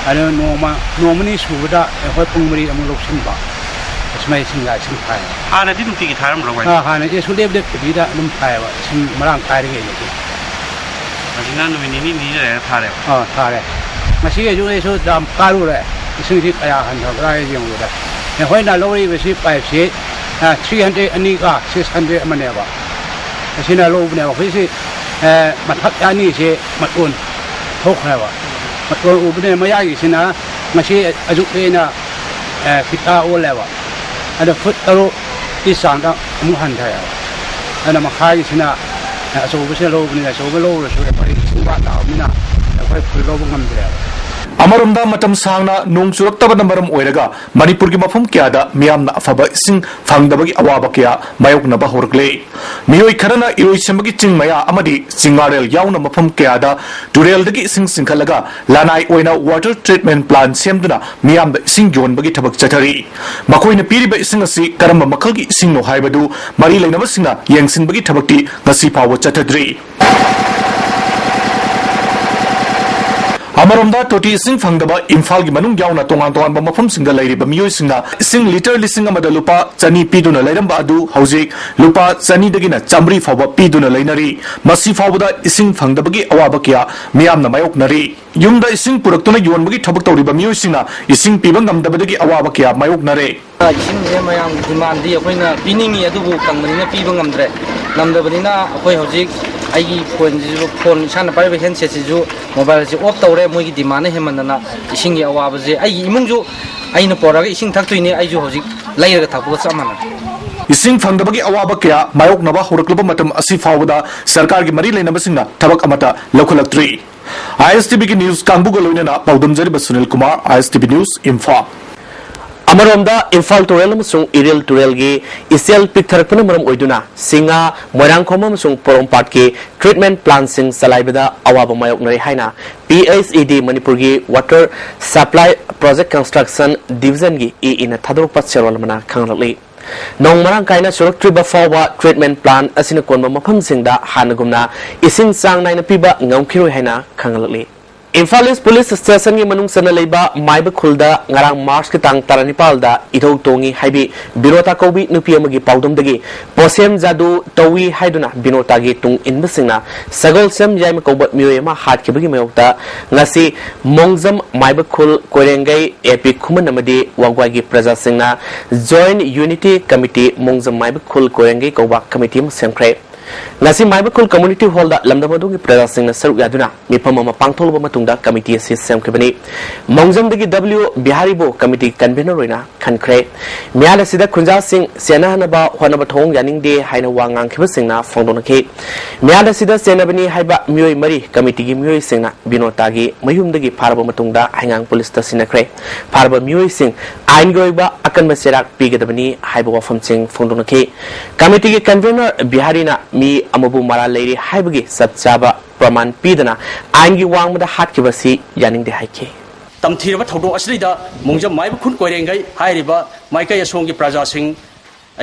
ꯑꯗꯨ ꯅꯣꯡꯃ, ꯅꯣꯡꯃ ꯅꯤ ꯁꯨꯕꯗ ꯑꯩꯈꯣꯏ ꯄꯨꯡ ꯃꯔꯤ ꯑꯃꯨꯛ ꯂꯧꯁꯤꯟꯕ, ꯑꯁꯨꯃꯥꯏꯅ ꯏꯁꯤꯡ ꯏꯁꯤꯡ ꯊꯥꯏ꯫ ꯍꯥꯟꯅꯗꯤ ꯅꯨꯡꯇꯤꯒꯤ ꯊꯥꯔꯝꯕ꯭ꯔꯣ ꯀꯃꯥꯏꯅ? ꯑꯥ, ꯍꯥꯟꯅꯗꯤ ꯁꯨꯡꯂꯦꯞ ꯂꯦꯞꯇꯕꯤꯗ ꯑꯗꯨꯝ ꯊꯥꯏꯌꯦꯕ, ꯏꯁꯤꯡ ꯃꯔꯥꯡ ꯀꯥꯏꯔꯤꯉꯩꯗꯗꯤ꯫ ꯍꯧꯖꯤꯛꯅ ꯅꯨꯃꯤꯠ ꯅꯤꯅꯤ ꯅꯤꯅꯤ ꯂꯩꯔꯒ ꯊꯥꯔꯦꯕ? ꯑꯥ, ꯊꯥꯔꯦ꯫ ꯉꯁꯤ ꯑꯌꯨꯛ ꯑꯩꯁꯨ ꯗꯥꯝ ꯀꯥꯔꯨꯔꯦ, ꯏꯁꯤꯡꯁꯤ ꯀꯌꯥ ꯍꯟꯊꯕ꯭ꯔꯥ ꯍꯥꯏ ꯌꯦꯡꯕꯗ, ꯑꯩꯈꯣꯏꯅ ꯂꯧꯔꯤꯕꯁꯤ ꯄꯥꯏꯞꯁꯤ, ꯑꯥ, three hundred ꯑꯅꯤꯒ six hundred ꯑꯃꯅꯦꯕ꯫ ꯑꯁꯤꯅ ꯂꯧꯕꯅꯦꯕ꯫ ꯑꯩꯈꯣꯏꯁꯤ, ꯑꯥ, ꯃꯊꯛ ꯑꯅꯤꯁꯦ ꯃꯇꯣꯟ ꯊꯣꯛꯈ꯭ꯔꯦꯕ꯫ ꯃꯇꯣꯟ ꯎꯕꯅꯤꯅ ꯃꯌꯥꯏꯒꯤꯁꯤꯅ ꯉꯁꯤ ꯑꯌꯨꯛꯇ ꯑꯩꯅ, ꯑꯥ, ꯐꯤꯇꯥ ꯑꯣꯜꯂꯦꯕ꯫ ꯑꯗꯣ ꯐꯨꯠ ꯇꯔꯨꯛꯀꯤ ꯆꯥꯡꯗ ꯑꯃꯨꯛ ꯍꯟꯊꯔꯦꯕ꯫ ꯑꯗꯨꯅ ꯃꯈꯥꯒꯤꯁꯤꯅ, ꯑꯥ, ꯑꯆꯧꯕꯁꯤꯅ ꯂꯧꯕꯅꯤꯅ ꯑꯆꯧꯕ ꯂꯧꯔꯁꯨ ꯑꯩꯈꯣꯏ ꯏꯁꯤꯡ ꯋꯥꯠ ꯂꯥꯛꯑꯕꯅꯤꯅ ꯑꯩꯈꯣꯏ ꯐꯨꯜ ꯂꯧꯕ ꯉꯝꯗ꯭ꯔꯦꯕ꯫ ꯑꯃꯔꯣꯝꯗ ꯃꯇꯝ ꯁꯥꯡꯅ ꯅꯣꯡ ꯆꯨꯔꯛꯇꯕꯅ ꯃꯔꯝ ꯑꯣꯏꯔꯒ ꯃꯅꯤꯄꯨꯔꯒꯤ ꯃꯐꯝ ꯀꯌꯥꯗ ꯃꯤꯌꯥꯝꯅ ꯑꯐꯕ ꯏꯁꯤꯡ ꯐꯪꯗꯕꯒꯤ ꯑꯋꯥꯕ ꯀꯌꯥ ꯃꯥꯌꯣꯛꯅꯕ ꯍꯧꯔꯛꯂꯦ꯫ ꯃꯤꯑꯣꯏ ꯈꯔꯅ ꯏꯔꯣꯏꯁꯦꯝꯕꯒꯤ ꯆꯤꯡ ꯃꯌꯥ ꯑꯃꯗꯤ ꯆꯤꯡꯉꯥꯔꯦꯜ ꯌꯥꯎꯅ ꯃꯐꯝ ꯀꯌꯥꯗ ꯇꯨꯔꯦꯜꯗꯒꯤ ꯏꯁꯤꯡ ꯆꯤꯡꯈꯠꯂꯒ ꯂꯅꯥꯏ ꯑꯣꯏꯅ ꯋꯥꯇꯔ ꯇ꯭ꯔꯤꯠꯃꯦꯟ ꯄ꯭ꯂꯥꯟ ꯁꯦꯝꯗꯨꯅ ꯃꯤꯌꯥꯝꯗ ꯏꯁꯤꯡ ꯌꯣꯟꯕꯒꯤ ꯊꯕꯛ ꯆꯠꯊꯔꯤ꯫ ꯃꯈꯣꯏꯅ ꯄꯤꯔꯤꯕ ꯏꯁꯤꯡ ꯑꯁꯤ ꯀꯔꯝꯕ ꯃꯈꯜꯒꯤ ꯏꯁꯤꯡꯅꯣ ꯍꯥꯏꯕꯗꯨ ꯃꯔꯤ ꯂꯩꯅꯕꯁꯤꯡꯅ ꯌꯦꯡꯁꯤꯟꯕꯒꯤ ꯊꯕꯛꯇꯤ ꯉꯁꯤ ꯐꯥꯎꯕ ꯆꯠꯊꯗ꯭ꯔꯤ꯫ ꯑꯃꯔꯣꯝꯗ, ꯇꯣꯇꯤ ꯏꯁꯤꯡ ꯐꯪꯗꯕ ꯏꯝꯐꯥꯜꯒꯤ ꯃꯅꯨꯡ ꯌꯥꯎꯅ ꯇꯣꯉꯥꯟ ꯇꯣꯉꯥꯟꯕ ꯃꯐꯝꯁꯤꯡꯗ ꯂꯩꯔꯤꯕ ꯃꯤꯑꯣꯏꯁꯤꯡꯅ ꯏꯁꯤꯡ ꯂꯤꯇꯔ ꯂꯤꯁꯤꯡ ꯑꯃꯗ ꯂꯨꯄꯥ ꯆꯅꯤ ꯄꯤꯗꯨꯅ ꯂꯩꯔꯝꯕ ꯑꯗꯨ ꯍꯧꯖꯤꯛ ꯂꯨꯄꯥ ꯆꯅꯤꯗꯒꯤꯅ ꯆꯥꯃꯔꯤ ꯐꯥꯎꯕ ꯄꯤꯗꯨꯅ ꯂꯩꯅꯔꯤ꯫ ꯃꯁꯤ ꯐꯥꯎꯕꯗ ꯏꯁꯤꯡ ꯐꯪꯗꯕꯒꯤ ꯑꯋꯥꯕ ꯀꯌꯥ ꯃꯤꯌꯥꯝꯅ ꯃꯥꯌꯣꯛꯅꯔꯤ꯫ ꯌꯨꯝꯗ ꯏꯁꯤꯡ ꯄꯨꯔꯛꯇꯨꯅ ꯌꯣꯟꯕꯒꯤ ꯊꯕꯛ ꯇꯧꯔꯤꯕ ꯃꯤꯑꯣꯏꯁꯤꯡꯅ ꯏꯁꯤꯡ ꯄꯤꯕ ꯉꯝꯗꯕꯗꯒꯤ ꯑꯋꯥꯕ ꯀꯌꯥ ꯃꯥꯌꯣꯛꯅꯔꯦ꯫ ꯏꯁꯤꯡꯁꯦ ꯃꯌꯥꯝꯒꯤ ꯗꯤꯃꯥꯟꯗꯤ ꯑꯩꯈꯣꯏꯅ ꯄꯤꯅꯤꯡꯉꯤ, ꯑꯗꯨꯕꯨ ꯀꯪꯕꯅꯤꯅ ꯄꯤꯕ ꯉꯝꯗ꯭ꯔꯦ꯫ ꯉꯝꯗꯕꯅꯤꯅ ꯑꯩꯈꯣꯏ ꯍꯧꯖꯤꯛ ꯑꯩꯒꯤ ꯐꯣꯟꯁꯤꯁꯨ, ꯐꯣꯟ ꯏꯁꯥꯅ ꯄꯥꯏꯔꯤꯕ ꯍꯦꯟꯁꯦꯠꯁꯤꯁꯨ, ꯃꯣꯕꯥꯏꯜꯁꯤ ꯑꯣꯐ ꯇꯧꯔꯦ꯫ ꯃꯣꯏꯒꯤ ꯗꯤꯃꯥꯟꯅ ꯍꯦꯟꯃꯟꯗꯅ ꯏꯁꯤꯡꯒꯤ ꯑꯋꯥꯕꯁꯦ, ꯑꯩꯒꯤ ꯏꯃꯨꯡꯁꯨ ꯑꯩꯅ ꯄꯨꯔꯛꯑꯒ ꯏꯁꯤꯡ ꯊꯛꯇꯣꯏꯅꯦ, ꯑꯩꯁꯨ ꯍꯧꯖꯤꯛ ꯂꯩꯔꯒ ꯊꯛꯄꯒ ꯆꯞ ꯃꯥꯟꯅꯔꯦ꯫ ꯏꯁꯤꯡ ꯐꯪꯗꯕꯒꯤ ꯑꯋꯥꯕ ꯀꯌꯥ ꯃꯥꯌꯣꯛꯅꯕ ꯍꯧꯔꯛꯂꯕ ꯃꯇꯝ ꯑꯁꯤ ꯐꯥꯎꯕꯗ ꯁꯔꯀꯥꯔꯒꯤ ꯃꯔꯤ ꯂꯩꯅꯕꯁꯤꯡꯅ ꯊꯕꯛ ꯑꯃꯠꯇ ꯂꯧꯈꯠꯂꯛꯇ꯭ꯔꯤ꯫ ꯑꯥꯏ ꯑꯦꯁ ꯇꯤ ꯚꯤꯒꯤ ꯅ꯭ꯌꯨꯁ ꯀꯥꯡꯕꯨꯒ ꯂꯣꯏꯅꯅ ꯄꯥꯎꯗꯝꯖꯔꯤꯕ ꯁꯨꯅꯤꯜ ꯀꯨꯃꯥꯔ, ꯑꯥꯏ S T V news, Imphal. ꯑꯃꯔꯣꯝꯗ, ꯏꯝꯐꯥꯜ ꯇꯨꯔꯦꯜ ꯑꯃꯁꯨꯡ ꯏꯔꯤꯜ ꯇꯨꯔꯦꯜꯒꯤ ꯏꯆꯦꯜ ꯄꯤꯛꯊꯔꯛꯄꯅ ꯃꯔꯝ ꯑꯣꯏꯗꯨꯅ ꯁꯤꯡꯉꯥ, ꯃꯣꯏꯔꯥꯡꯈꯣꯝ ꯑꯃꯁꯨꯡ ꯄꯣꯔꯣꯝꯄꯥꯠꯀꯤ ꯇ꯭ꯔꯤꯠꯃꯦꯟ ꯄ꯭ꯂꯥꯟꯠꯁꯤꯡ ꯆꯂꯥꯏꯕꯗ ꯑꯋꯥꯕ ꯃꯥꯌꯣꯛꯅꯔꯦ ꯍꯥꯏꯅ ꯄꯤ ꯑꯩꯆ ꯏ ꯗꯤ ꯃꯅꯤꯄꯨꯔꯒꯤ water supply project construction ꯗꯤꯕꯤꯖꯟꯒꯤ E ꯏꯅ ꯊꯥꯗꯣꯔꯛꯄ ꯆꯦꯔꯣꯜ ꯑꯃꯅ ꯈꯪꯍꯜꯂꯛꯂꯤ꯫ ꯅꯣꯡ ꯃꯔꯥꯡ ꯀꯥꯏꯅ ꯆꯨꯔꯛꯇ꯭ꯔꯤꯕ ꯐꯥꯎꯕ ꯇ꯭ꯔꯤꯠꯃꯦꯟ ꯄ꯭ꯂꯥꯟꯠ ꯑꯁꯤꯅ ꯀꯣꯟꯕ ꯃꯐꯝꯁꯤꯡꯗ ꯍꯥꯟꯅꯒꯨꯝꯅ ꯏꯁꯤꯡ ꯆꯥꯡ ꯅꯥꯏꯅ ꯄꯤꯕ ꯉꯝꯈꯤꯔꯣꯏ ꯍꯥꯏꯅ ꯈꯪꯍꯜꯂꯛꯂꯤ꯫ ꯏꯝꯐꯥꯜ ꯏꯁ ꯄꯨꯂꯤꯁ ꯁ꯭ꯇꯦꯁꯟꯒꯤ ꯃꯅꯨꯡ ꯆꯟꯅ ꯂꯩꯕ ꯃꯥꯏꯕ ꯈꯨꯜꯗ ꯉꯔꯥꯡ ꯃꯥꯔꯆꯀꯤ ꯇꯥꯡ ꯇꯔꯥꯅꯤꯄꯥꯜꯗ ꯏꯙꯧ ꯇꯣꯡꯉꯤ ꯍꯥꯏꯕꯤ ꯕꯤꯅꯣꯇꯥ ꯀꯧꯕꯤ ꯅꯨꯄꯤ ꯑꯃꯒꯤ ꯄꯥꯎꯗꯝꯗꯒꯤ ꯄꯣꯁꯦꯝ ꯖꯥꯗꯨ ꯇꯧꯏ ꯍꯥꯏꯗꯨꯅ ꯕꯤꯅꯣꯇꯥꯒꯤ ꯇꯨꯡ ꯏꯟꯕꯁꯤꯡꯅ ꯁꯒꯣꯜꯁꯦꯝ ꯌꯥꯏꯃ ꯀꯧꯕ ꯃꯤꯑꯣꯏ ꯑꯃ ꯍꯥꯠꯈꯤꯕꯒꯤ ꯃꯥꯌꯣꯛꯇ ꯉꯁꯤ ꯃꯣꯡꯖꯝ ꯃꯥꯏꯕ ꯈꯨꯜ ꯀꯣꯏꯔꯦꯡꯒꯩ ꯑꯦ ꯄꯤ ꯈꯨꯃꯟ ꯑꯃꯗꯤ ꯋꯥꯡꯒ꯭ꯋꯥꯏꯒꯤ ꯄ꯭ꯔꯖꯥꯁꯤꯡꯅ ꯖꯣꯏꯟꯠ ꯌꯨꯅꯤꯇꯤ ꯀꯃꯤꯇꯤ ꯃꯣꯡꯖꯝ ꯃꯥꯏꯕ ꯈꯨꯜ ꯀꯣꯏꯔꯦꯡꯒꯩ ꯀꯧꯕ ꯀꯃꯤꯇꯤ ꯑꯃ ꯁꯦꯝꯈ꯭ꯔꯦ꯫ ꯉꯁꯤ ꯃꯥꯏꯕ ꯈꯨꯜ ꯀꯝꯃ꯭ꯌꯨꯅꯤꯇꯤ ꯍꯣꯜꯗ ꯂꯝꯗꯝ ꯑꯗꯨꯒꯤ ꯄ꯭ꯔꯖꯥꯁꯤꯡꯅ ꯁꯔꯨꯛ ꯌꯥꯗꯨꯅ ꯃꯤꯐꯝ ꯑꯃ ꯄꯥꯡꯊꯣꯛꯂꯕ ꯃꯇꯨꯡꯗ ꯀꯃꯤꯇꯤ ꯑꯁꯤ ꯁꯦꯝꯈꯤꯕꯅꯤ꯫ ꯃꯣꯡꯖꯝꯗꯒꯤ ꯗꯕ꯭ꯂꯤꯎ ꯕꯤꯍꯥꯔꯤꯕꯨ ꯀꯃꯤꯇꯤ ꯀꯟꯚꯦꯅꯔ ꯑꯣꯏꯅ ꯈꯟꯈ꯭ꯔꯦ꯫ ꯃꯤꯍꯥꯠ ꯑꯁꯤꯗ ꯈꯨꯟꯖꯥꯁꯤꯡ ꯆꯦꯟꯅꯍꯟꯅꯕ ꯍꯣꯠꯅꯕ ꯊꯧꯑꯣꯡ ꯌꯥꯅꯤꯡꯗꯦ ꯍꯥꯏꯅ ꯋꯥ ꯉꯥꯡꯈꯤꯕꯁꯤꯡꯅ ꯐꯣꯡꯗꯣꯛꯅꯈꯤ꯫ ꯃꯤꯍꯥꯠ ꯑꯁꯤꯗ ꯆꯦꯟꯅꯕꯅꯤ ꯍꯥꯏꯕ ꯃꯤꯑꯣꯏ ꯃꯔꯤ ꯀꯃꯤꯇꯤꯒꯤ ꯃꯤꯑꯣꯏꯁꯤꯡꯅ ꯕꯤꯅꯣꯇꯥꯒꯤ ꯃꯌꯨꯝꯗꯒꯤ ꯐꯥꯔꯕ ꯃꯇꯨꯡꯗ ꯍꯩꯉꯥꯡ ꯄꯨꯂꯤꯁꯇ ꯁꯤꯟꯅꯈ꯭ꯔꯦ꯫ ꯐꯥꯔꯕ ꯃꯤꯑꯣꯏꯁꯤꯡ ꯑꯥꯏꯟꯒꯤ ꯑꯣꯏꯕ ꯑꯀꯟꯕ ꯆꯩꯔꯥꯛ ꯄꯤꯒꯗꯕꯅꯤ ꯍꯥꯏꯕ ꯋꯥꯐꯝꯁꯤꯡ ꯐꯣꯡꯗꯣꯛꯅꯈꯤ꯫ ꯀꯃꯤꯇꯤꯒꯤ ꯀꯟꯚꯦꯅꯔ ꯕꯤꯍꯥꯔꯤꯅ ꯃꯤ ꯑꯃꯕꯨ ꯃꯔꯥꯜ ꯂꯩꯔꯤ ꯍꯥꯏꯕꯒꯤ ꯆꯞ ꯆꯥꯕ ꯄ꯭ꯔꯃꯥꯟ ꯄꯤꯗꯅ ꯑꯥꯏꯟꯒꯤ ꯋꯥꯡꯃꯗ ꯍꯥꯠꯈꯤꯕ ꯑꯁꯤ ꯌꯥꯅꯤꯡꯗꯦ ꯍꯥꯏꯈꯤ꯫ ꯇꯝꯊꯤꯔꯕ ꯊꯧꯗꯣꯛ ꯑꯁꯤꯗꯩꯗ ꯃꯣꯡꯖꯝ ꯃꯥꯏꯕ ꯈꯨꯟ ꯀꯣꯏꯔꯦꯡꯒꯩ ꯍꯥꯏꯔꯤꯕ ꯃꯥꯏꯀꯩ ꯑꯁꯣꯝꯒꯤ ꯄ꯭ꯔꯖꯥꯁꯤꯡ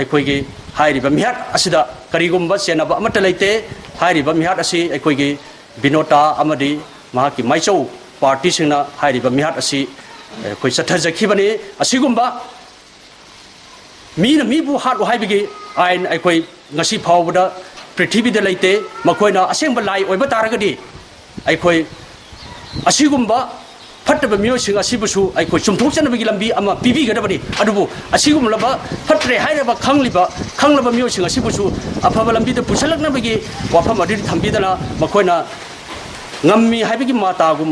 ꯑꯩꯈꯣꯏꯒꯤ ꯍꯥꯏꯔꯤꯕ ꯃꯤꯍꯥꯠ ꯑꯁꯤꯗ ꯀꯔꯤꯒꯨꯝꯕ ꯆꯦꯟꯅꯕ ꯑꯃꯠꯇ ꯂꯩꯇꯦ꯫ ꯍꯥꯏꯔꯤꯕ ꯃꯤꯍꯥꯠ ꯑꯁꯤ ꯑꯩꯈꯣꯏꯒꯤ ꯕꯤꯅꯣꯇꯥ ꯑꯃꯗꯤ ꯃꯍꯥꯛꯀꯤ ꯃꯥꯏꯆꯧ ꯄꯥꯔꯇꯤꯁꯤꯡꯅ ꯍꯥꯏꯔꯤꯕ ꯃꯤꯍꯥꯠ ꯑꯁꯤ ꯑꯩꯈꯣꯏ ꯆꯠꯊꯖꯈꯤꯕꯅꯤ꯫ ꯑꯁꯤꯒꯨꯝꯕ ꯃꯤꯅ ꯃꯤꯕꯨ ꯍꯥꯠꯂꯨ ꯍꯥꯏꯕꯒꯤ ꯑꯥꯏꯟ ꯑꯩꯈꯣꯏ ꯉꯁꯤ ꯐꯥꯎꯕꯗ ꯄ꯭ꯔꯤꯊꯤꯕꯤꯗ ꯂꯩꯇꯦ꯫ ꯃꯈꯣꯏꯅ ꯑꯁꯦꯡꯕ ꯂꯥꯏ ꯑꯣꯏꯕ ꯇꯥꯔꯒꯗꯤ ꯑꯩꯈꯣꯏ ꯑꯁꯤꯒꯨꯝꯕ ꯐꯠꯇꯕ ꯃꯤꯑꯣꯏꯁꯤꯡ ꯑꯁꯤꯕꯨꯁꯨ ꯑꯩꯈꯣꯏ ꯆꯨꯝꯊꯣꯛꯆꯅꯕꯒꯤ ꯂꯝꯕꯤ ꯑꯃ ꯄꯤꯕꯤꯒꯗꯕꯅꯤ꯫ ꯑꯗꯨꯕꯨ ꯑꯁꯤꯒꯨꯝꯂꯕ ꯐꯠꯇ꯭ꯔꯦ ꯍꯥꯏꯔꯕ ꯈꯪꯂꯤꯕ, ꯈꯪꯂꯕ ꯃꯤꯑꯣꯏꯁꯤꯡ ꯑꯁꯤꯕꯨꯁꯨ ꯑꯐꯕ ꯂꯝꯕꯤꯗ ꯄꯨꯁꯤꯜꯂꯛꯅꯕꯒꯤ ꯋꯥꯐꯝ ꯑꯗꯨꯗꯤ ꯊꯝꯕꯤꯗꯅ, ꯃꯈꯣꯏꯅ ꯉꯝꯃꯤ ꯍꯥꯏꯕꯒꯤ ꯃꯇꯥꯒꯨꯝ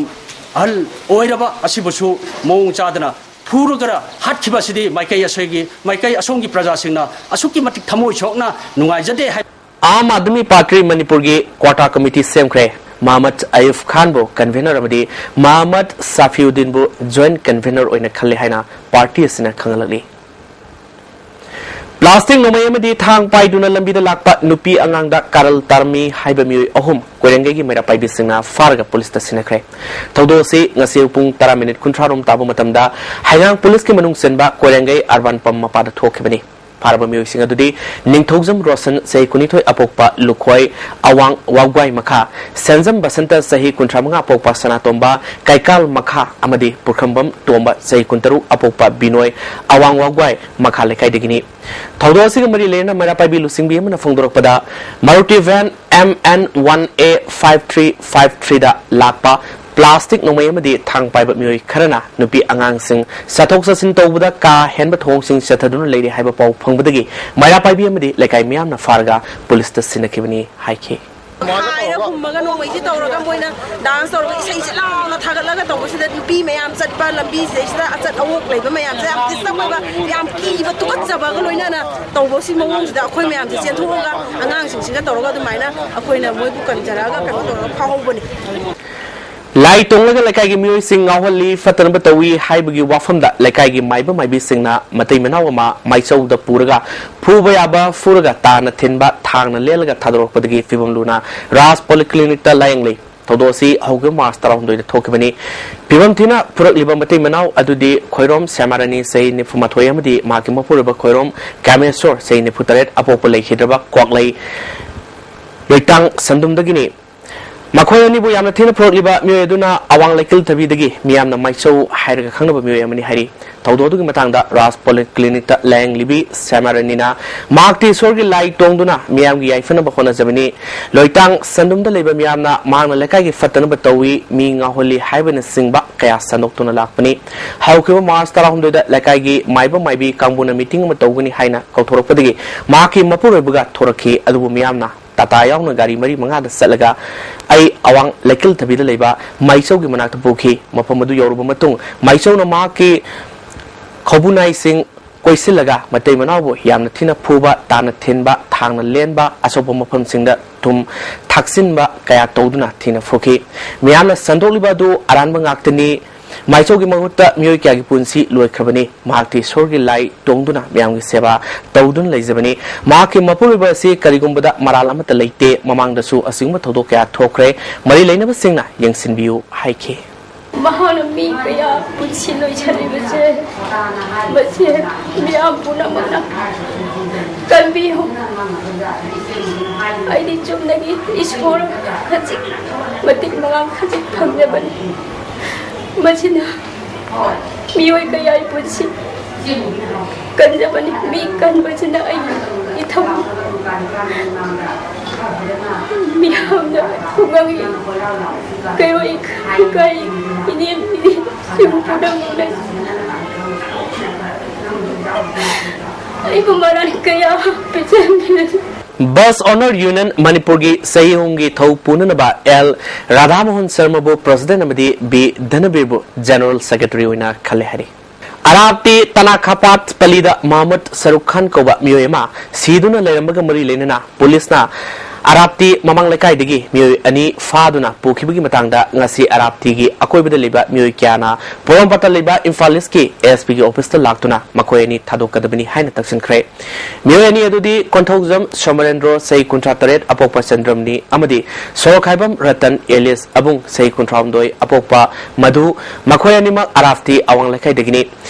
ꯑꯍꯜ ꯑꯣꯏꯔꯕ ꯑꯁꯤꯕꯨꯁꯨ ꯃꯑꯣꯡ ꯆꯥꯗꯅ ꯐꯨꯔꯒ ꯍꯥꯠꯈꯤꯕ ꯑꯁꯤꯗꯤ ꯃꯥꯏꯀꯩ ꯑꯁꯣꯏꯒꯤ, ꯃꯥꯏꯀꯩ ꯑꯁꯣꯝꯒꯤ ꯄ꯭ꯔꯖꯥꯁꯤꯡꯅ ꯑꯁꯨꯛꯀꯤ ꯃꯇꯤꯛ ꯊꯃꯣꯏ ꯁꯣꯛꯅ ꯅꯨꯡꯉꯥꯏꯖꯗꯦ ꯍꯥꯏ꯫ ꯑꯥꯝ ꯑꯥꯗꯃꯤ ꯄꯥꯔꯇꯤ ꯃꯅꯤꯄꯨꯔꯒꯤ ꯀ꯭ꯋꯥꯇꯥ ꯀꯃꯤꯇꯤ ꯁꯦꯝꯈ꯭ꯔꯦ꯫ ꯃꯍꯃꯗ ꯑꯌꯨꯕ ꯈꯥꯟꯕꯨ ꯀꯟꯚꯦꯅꯔ ꯑꯃꯗꯤ ꯃꯍꯃꯗ ꯁꯥꯐꯤꯎꯗꯤꯟꯕꯨ ꯖꯣꯏꯟꯠ ꯀꯟꯚꯦꯅꯔ ꯑꯣꯏꯅ ꯈꯜꯂꯦ ꯍꯥꯏꯅ ꯄꯥꯔꯇꯤ ꯑꯁꯤꯅ ꯈꯪꯍꯜꯂꯛꯂꯤ꯫ ꯄ꯭ꯂꯥꯁꯇꯤꯛ ꯅꯣꯡꯃꯩ ꯑꯃꯗꯤ ꯊꯥꯡ ꯄꯥꯏꯗꯨꯅ ꯂꯝꯕꯤꯗ ꯂꯥꯛꯄ ꯅꯨꯄꯤ ꯑꯉꯥꯡꯗ ꯀꯥꯔꯜ ꯇꯥꯔꯃꯤ ꯍꯥꯏꯕ ꯃꯤꯑꯣꯏ ꯑꯍꯨꯝ ꯀꯣꯏꯔꯦꯡꯒꯩꯒꯤ ꯃꯩꯔꯥ ꯄꯥꯏꯕꯤꯁꯤꯡꯅ ꯐꯥꯔꯒ ꯄꯨꯂꯤꯁꯇ ꯁꯤꯟꯅꯈ꯭ꯔꯦ꯫ ꯊꯧꯗꯣꯛ ꯑꯁꯤ ꯉꯁꯤ ꯄꯨꯡ ꯇꯔꯥ ꯃꯤꯅꯤꯠ ꯀꯨꯟꯊ꯭ꯔꯥ ꯔꯣꯝ ꯇꯥꯕ ꯃꯇꯝꯗ ꯍꯩꯉꯥꯡ ꯄꯨꯂꯤꯁꯀꯤ ꯃꯅꯨꯡ ꯆꯟꯕ ꯀꯣꯏꯔꯦꯡꯒꯩ ꯑꯔꯕꯥꯟ ꯄꯝ ꯃꯄꯥꯗ ꯊꯣꯛꯈꯤꯕꯅꯤ꯫ ꯐꯥꯔꯕ ꯃꯤꯑꯣꯏꯁꯤꯡ ꯑꯗꯨꯗꯤ ꯅꯤꯡꯊꯧꯖꯝ ꯔꯣꯁꯟ, ꯆꯍꯤ ꯀꯨꯟꯅꯤꯊꯣꯏ, ꯑꯄꯣꯛꯄ ꯂꯨꯈꯣꯏ ꯑꯋꯥꯡ ꯋꯥꯎꯒ꯭ꯋꯥꯏ ꯃꯈꯥ, ꯁꯦꯟꯖꯝ ꯕꯁꯟꯇ, ꯆꯍꯤ ꯀꯨꯟꯊ꯭ꯔꯥ ꯃꯉꯥ, ꯑꯄꯣꯛꯄ ꯁꯅꯥꯇꯣꯝꯕ ꯀꯩꯀꯥꯜ ꯃꯈꯥ, ꯑꯃꯗꯤ ꯄꯨꯈ꯭ꯔꯝꯕꯝ ꯇꯣꯝꯕ, ꯆꯍꯤ ꯀꯨꯟꯇꯔꯨꯛ, ꯑꯄꯣꯛꯄ ꯕꯤꯅꯣꯏ ꯑꯋꯥꯡ ꯋꯥꯎꯒ꯭ꯋꯥꯏ ꯃꯈꯥ ꯂꯩꯀꯥꯏꯗꯒꯤꯅꯤ꯫ ꯊꯧꯗꯣꯛ ꯑꯁꯤꯒ ꯃꯔꯤ ꯂꯩꯅꯅ ꯃꯩꯔꯥ ꯄꯥꯏꯕꯤ ꯂꯨꯆꯤꯡꯕꯤ ꯑꯃꯅ ꯐꯣꯡꯗꯣꯔꯛꯄꯗ, Maruti van M N one A five three five three ꯗ ꯂꯥꯛꯄ ꯄ꯭ꯂꯥꯁꯇꯤꯛ ꯅꯣꯡꯃꯩ ꯑꯃꯗꯤ ꯊꯥꯡ ꯄꯥꯏꯕ ꯃꯤꯑꯣꯏ ꯈꯔꯅ ꯅꯨꯄꯤ ꯑꯉꯥꯡꯁꯤꯡ ꯆꯠꯊꯣꯛ ꯆꯠꯁꯤꯟ ꯇꯧꯕꯗ ꯀꯥ ꯍꯦꯟꯕ ꯊꯧꯑꯣꯡꯁꯤꯡ ꯆꯠꯊꯗꯨꯅ ꯂꯩꯔꯤ ꯍꯥꯏꯕ ꯄꯥꯎ ꯐꯪꯕꯗꯒꯤ ꯃꯩꯔꯥ ꯄꯥꯏꯕꯤ ꯑꯃꯗꯤ ꯂꯩꯀꯥꯏ ꯃꯤꯌꯥꯝꯅ ꯐꯥꯔꯒ ꯄꯨꯂꯤꯁꯇ ꯁꯤꯟꯅꯈꯤꯕꯅꯤ ꯍꯥꯏꯈꯤ꯫ ꯍꯥꯏꯔ ꯍꯨꯝꯃꯒ ꯅꯣꯡꯃꯩꯁꯤ ꯇꯧꯔꯒ ꯃꯣꯏꯅ ꯗꯥꯟꯁ ꯇꯧꯔꯒ ꯏꯁꯩꯁꯦ ꯂꯥꯎꯅ ꯊꯥꯒꯠꯂꯒ ꯇꯧꯕꯁꯤꯗ ꯅꯨꯄꯤ ꯃꯌꯥꯝ ꯆꯠꯄ ꯂꯝꯕꯤꯁꯤꯗꯩꯁꯤꯗ ꯑꯆꯠ ꯑꯋꯣꯛ ꯂꯩꯕ ꯃꯌꯥꯝꯁꯦ ꯌꯥꯝ ꯗꯤꯁꯇꯔꯕ ꯑꯣꯏꯕ, ꯌꯥꯝ ꯀꯤꯕ ꯇꯨꯀꯠꯆꯕꯒ ꯂꯣꯏꯅꯅ ꯇꯧꯕꯁꯤ ꯃꯑꯣꯡꯁꯤꯗ ꯑꯩꯈꯣꯏ ꯃꯌꯥꯝꯁꯦ ꯆꯦꯟꯊꯣꯛꯑꯒ ꯑꯉꯥꯡꯁꯤꯡꯁꯤꯒ ꯇꯧꯔꯒ ꯑꯗꯨꯃꯥꯏꯅ ꯑꯩꯈꯣꯏꯅ ꯃꯣꯏꯕꯨ ꯀꯟꯖꯔꯛꯑꯒ ꯀꯩꯅꯣ ꯇꯧꯔꯒ ꯐꯥꯍꯧꯕꯅꯤ꯫ ꯂꯥꯏ ꯇꯣꯡꯂꯒ ꯂꯩꯀꯥꯏꯒꯤ ꯃꯤꯑꯣꯏꯁꯤꯡ ꯉꯥꯎꯍꯜꯂꯤ, ꯐꯠꯇꯅꯕ ꯇꯧꯏ ꯍꯥꯏꯕꯒꯤ ꯋꯥꯐꯝꯗ ꯂꯩꯀꯥꯏꯒꯤ ꯃꯥꯏꯕ ꯃꯥꯏꯕꯤꯁꯤꯡꯅ ꯃꯇꯩ ꯃꯅꯥꯎ ꯑꯃ ꯃꯥꯏꯆꯧꯗ ꯄꯨꯔꯒ ꯐꯨꯕ ꯌꯥꯕ ꯐꯨꯔꯒ ꯇꯥꯅ ꯊꯤꯟꯕ ꯊꯥꯡꯅ ꯂꯦꯜꯂꯒ ꯊꯥꯗꯣꯔꯛꯄꯗꯒꯤ ꯐꯤꯕꯝ ꯂꯨꯅ ꯔꯥꯖ ꯄꯣꯂꯤꯀ꯭ꯂꯤꯅꯤꯛꯇ ꯂꯥꯌꯦꯡꯂꯤ꯫ ꯊꯧꯗꯣꯛ ꯑꯁꯤ ꯍꯧꯈꯤꯕ ꯃꯥꯔꯆ ꯇꯔꯥꯍꯨꯝꯗꯣꯏꯗ ꯊꯣꯛꯈꯤꯕꯅꯤ꯫ ꯐꯤꯕꯝ ꯊꯤꯅ ꯐꯨꯔꯛꯂꯤꯕ ꯃꯇꯩ ꯃꯅꯥꯎ ꯑꯗꯨꯗꯤ ꯈꯣꯏꯔꯣꯝ ꯁ꯭ꯌꯥꯃꯥꯔꯥꯅꯤ, ꯆꯍꯤ ꯅꯤꯐꯨ ꯃꯥꯊꯣꯏ, ꯑꯃꯗꯤ ꯃꯍꯥꯛꯀꯤ ꯃꯄꯨꯔꯣꯏꯕ ꯈꯣꯏꯔꯣꯝ ꯀꯥꯃꯦꯁꯣꯔ, ꯆꯍꯤ ꯅꯤꯐꯨ ꯇꯔꯦꯠ, ꯑꯄꯣꯛꯄ ꯂꯩꯈꯤꯗ꯭ꯔꯕ ꯀ꯭ꯋꯥꯛꯂꯩ ꯂꯩꯇꯥꯡ ꯁꯟꯗꯨꯝꯗꯒꯤꯅꯤ꯫ ꯃꯈꯣꯏ ꯑꯅꯤꯕꯨ ꯌꯥꯝꯅ ꯊꯤꯅ ꯐꯨꯔꯛꯂꯤꯕ ꯃꯤꯑꯣꯏ ꯑꯗꯨꯅ ꯑꯋꯥꯡ ꯂꯩꯀꯤꯜ ꯊꯕꯤꯗꯒꯤ ꯃꯤꯌꯥꯝꯅ ꯃꯥꯏꯆꯧ ꯍꯥꯏꯔꯒ ꯈꯪꯅꯕ ꯃꯤꯑꯣꯏ ꯑꯃꯅꯤ ꯍꯥꯏꯔꯤ꯫ ꯊꯧꯗꯣꯛ ꯑꯗꯨꯒꯤ ꯃꯇꯥꯡꯗ ꯔꯥꯖ ꯄꯣꯂꯤꯀ꯭ꯂꯤꯅꯤꯛꯇ ꯂꯥꯌꯦꯡꯂꯤꯕꯤ ꯁꯦꯃꯔꯅꯤꯅ ꯃꯍꯥꯛꯇꯤ ꯏꯁꯣꯔꯒꯤ ꯂꯥꯏ ꯇꯣꯡꯗꯨꯅ ꯃꯤꯌꯥꯝꯒꯤ ꯌꯥꯏꯐꯅꯕ ꯍꯣꯠꯅꯖꯕꯅꯤ꯫ ꯂꯣꯏꯇꯥꯡ ꯁꯟꯗꯨꯝꯗ ꯂꯩꯕ ꯃꯤꯌꯥꯝꯅ ꯃꯍꯥꯛꯅ ꯂꯩꯀꯥꯏꯒꯤ ꯐꯠꯇꯅꯕ ꯇꯧꯏ, ꯃꯤ ꯉꯥꯎꯍꯜꯂꯤ ꯍꯥꯏꯕꯅꯆꯤꯡꯕ ꯀꯌꯥ ꯁꯟꯗꯣꯛꯇꯨꯅ ꯂꯥꯛꯄꯅꯤ꯫ ꯍꯧꯈꯤꯕ ꯃꯥꯔꯆ ꯇꯔꯥꯍꯨꯝꯗꯣꯏꯗ ꯂꯩꯀꯥꯏꯒꯤ ꯃꯥꯏꯕ ꯃꯥꯏꯕꯤ ꯀꯥꯡꯕꯨꯅ ꯃꯤꯇꯤꯡ ꯑꯃ ꯇꯧꯒꯅꯤ ꯍꯥꯏꯅ ꯀꯧꯊꯣꯔꯛꯄꯗꯒꯤ ꯃꯍꯥꯛꯀꯤ ꯃꯄꯨꯔꯣꯏꯕꯒ ꯊꯣꯔꯛꯈꯤ, ꯑꯗꯨꯕꯨ ꯃꯤꯌꯥꯝꯅ ꯇꯥꯇꯥ ꯌꯥꯎꯅ ꯒꯥꯔꯤ ꯃꯔꯤ ꯃꯉꯥꯗ ꯆꯠꯂꯒ ꯑꯩ ꯑꯋꯥꯡ ꯂꯩꯀꯤꯜ ꯊꯕꯤꯗ ꯂꯩꯕ ꯃꯥꯏꯆꯧꯒꯤ ꯃꯅꯥꯛꯇ ꯄꯨꯈꯤ꯫ ꯃꯐꯝ ꯑꯗꯨ ꯌꯧꯔꯨꯕ ꯃꯇꯨꯡ ꯃꯥꯏꯆꯧꯅ ꯃꯍꯥꯛꯀꯤ ꯈꯧꯕꯨꯅꯥꯏꯁꯤꯡ ꯀꯣꯏꯁꯤꯜꯂꯒ ꯃꯇꯩ ꯃꯅꯥꯎꯕꯨ ꯌꯥꯝꯅ ꯊꯤꯅ ꯐꯨꯕ, ꯇꯥꯅ ꯊꯤꯟꯕ, ꯊꯥꯡꯅ ꯂꯦꯟꯕ, ꯑꯁꯣꯛꯄ ꯃꯐꯝꯁꯤꯡꯗ ꯊꯨꯝ ꯊꯥꯛꯆꯤꯟꯕ ꯀꯌꯥ ꯇꯧꯗꯨꯅ ꯊꯤꯅ ꯐꯨꯈꯤ꯫ ꯃꯤꯌꯥꯝꯅ ꯁꯟꯗꯣꯛꯂꯤꯕ ꯑꯗꯨ ꯑꯔꯥꯟꯕ ꯉꯥꯛꯇꯅꯤ꯫ ꯃꯥꯏꯆꯧꯒꯤ ꯃꯍꯨꯠꯇ ꯃꯤꯑꯣꯏ ꯀꯌꯥꯒꯤ ꯄꯨꯟꯁꯤ ꯂꯣꯏꯈ꯭ꯔꯕꯅꯤ꯫ ꯃꯍꯥꯛꯇꯤ ꯏꯁꯣꯔꯒꯤ ꯂꯥꯏ ꯇꯣꯡꯗꯨꯅ ꯃꯤꯌꯥꯝꯒꯤ ꯁꯦꯕꯥ ꯇꯧꯗꯨꯅ ꯂꯩꯖꯕꯅꯤ꯫ ꯃꯍꯥꯛꯀꯤ ꯃꯄꯨꯔꯣꯏꯕ ꯑꯁꯤ ꯀꯔꯤꯒꯨꯝꯕꯗ ꯃꯔꯥꯜ ꯑꯃꯠꯇ ꯂꯩꯇꯦ꯫ ꯃꯃꯥꯡꯗꯁꯨ ꯑꯁꯤꯒꯨꯝꯕ ꯊꯧꯗꯣꯛ ꯀꯌꯥ ꯊꯣꯛꯈ꯭ꯔꯦ꯫ ꯃꯔꯤ ꯂꯩꯅꯕꯁꯤꯡꯅ ꯌꯦꯡꯁꯤꯟꯕꯤꯌꯨ ꯍꯥꯏꯈꯤ꯫ ꯃꯍꯥꯛꯅ ꯃꯤ ꯀꯌꯥ ꯄꯨꯟꯁꯤ ꯂꯣꯏꯁꯤꯜꯂꯤꯕꯁꯦ, ꯃꯁꯤ ꯃꯤꯌꯥꯝ ꯄꯨꯝꯅꯃꯛꯅ ꯀꯟꯕꯤꯌꯨ꯫ ꯑꯩꯗꯤ ꯆꯨꯝꯅꯒꯤ ꯏꯁꯣꯔ ꯈꯖꯤꯛ ꯃꯇꯤꯛ ꯃꯉꯥꯡ ꯈꯖꯤꯛ ꯐꯪꯖꯕꯅꯤ꯫ ꯃꯁꯤꯅ ꯃꯤꯑꯣꯏ ꯀꯌꯥꯒꯤ ꯄꯨꯟꯁꯤ ꯀꯟꯖꯕꯅꯤ꯫ ꯃꯤ ꯀꯟꯕꯁꯤꯅ ꯑꯩꯒꯤ ꯏꯊꯧ꯫ ꯃꯤꯌꯥꯝꯅ ꯈꯨꯡꯒꯪꯒꯤ ꯀꯩꯔꯣꯏ ꯏꯀꯥꯏ ꯏꯅꯦꯝ ꯏꯅꯦ ꯁꯤꯕꯨ ꯄꯨꯝꯅꯃꯛꯅ ꯑꯩꯕꯨ ꯃꯔꯥꯜ ꯀꯌꯥ ꯄꯤꯖꯕꯤꯔꯁꯨ꯫ ꯕꯁ ꯑꯣꯅꯔ ꯌꯨꯅꯤꯌꯟ ꯃꯅꯤꯄꯨꯔꯒꯤ ꯆꯍꯤ ꯑꯍꯨꯝꯒꯤ ꯊꯧ ꯄꯨꯅꯅꯕ ꯑꯦꯜ ꯔꯥꯙꯥꯃꯣꯍꯟ ꯁꯔꯃꯕꯨ ꯄ꯭ꯔꯁꯤꯗꯦꯟ ꯑꯃꯗꯤ ꯕꯤ ꯙꯅꯕꯤꯔꯕꯨ ꯖꯦꯅꯔꯦꯜ ꯁꯦꯀ꯭ꯔꯦꯇꯔꯤ ꯑꯣꯏꯅ ꯈꯜꯂꯦ ꯍꯥꯏꯔꯤ꯫ ꯑꯔꯥꯞꯇꯤ ꯇꯅꯥꯈꯥꯄꯥꯠ ꯄꯜꯂꯤꯗ ꯃꯍꯃꯨꯗ ꯁꯔꯨꯈ ꯈꯥꯟ ꯀꯧꯕ ꯃꯤꯑꯣꯏ ꯑꯃ ꯁꯤꯗꯨꯅ ꯂꯩꯔꯝꯕꯒ ꯃꯔꯤ ꯂꯩꯅꯅ ꯄꯨꯂꯤꯁꯅ ꯑꯔꯥꯞꯇꯤ ꯃꯃꯥꯡ ꯂꯩꯀꯥꯏꯗꯒꯤ ꯃꯤꯑꯣꯏ ꯑꯅꯤ ꯐꯥꯗꯨꯅ ꯄꯨꯈꯤꯕꯒꯤ ꯃꯇꯥꯡꯗ ꯉꯁꯤ ꯑꯔꯥꯞꯇꯤꯒꯤ ꯑꯀꯣꯏꯕꯗ ꯂꯩꯕ ꯃꯤꯑꯣꯏ ꯀꯌꯥꯅ ꯄꯣꯔꯣꯝꯄꯥꯠꯇ ꯂꯩꯕ ꯏꯝꯐꯥꯜ ꯏꯁꯀꯤ ꯑꯦꯁ ꯄꯤꯒꯤ ꯑꯣꯐꯤꯁꯇ ꯂꯥꯛꯇꯨꯅ ꯃꯈꯣꯏ ꯑꯅꯤ ꯊꯥꯗꯣꯛꯀꯗꯕꯅꯤ ꯍꯥꯏꯅ ꯇꯛꯁꯤꯟꯈ꯭ꯔꯦ꯫ ꯃꯤꯑꯣꯏ ꯑꯅꯤ ꯑꯗꯨꯗꯤ ꯀꯣꯟꯊꯧꯖꯝ ꯁꯣꯃꯔꯦꯟꯗ꯭ꯔꯣ, ꯆꯍꯤ ꯀꯨꯟꯊ꯭ꯔꯥ ꯇꯔꯦꯠ, ꯑꯄꯣꯛꯄ ꯆꯟꯗ꯭ꯔꯃꯅꯤ, ꯑꯃꯗꯤ ꯁꯣꯔꯣꯛꯈꯥꯏꯕꯝ ꯔꯇꯟ ꯑꯦꯂꯤꯁ ꯑꯕꯨꯡ, ꯆꯍꯤ ꯀꯨꯟꯊ꯭ꯔꯥ ꯍꯨꯝꯗꯣꯏ, ꯑꯄꯣꯛꯄ ꯃꯙꯨ, ꯃꯈꯣꯏ ꯑꯅꯤꯃꯛ ꯑꯔꯥꯞꯇꯤ ꯑꯋꯥꯡ ꯂꯩꯀꯥꯏꯗꯒꯤꯅꯤ꯫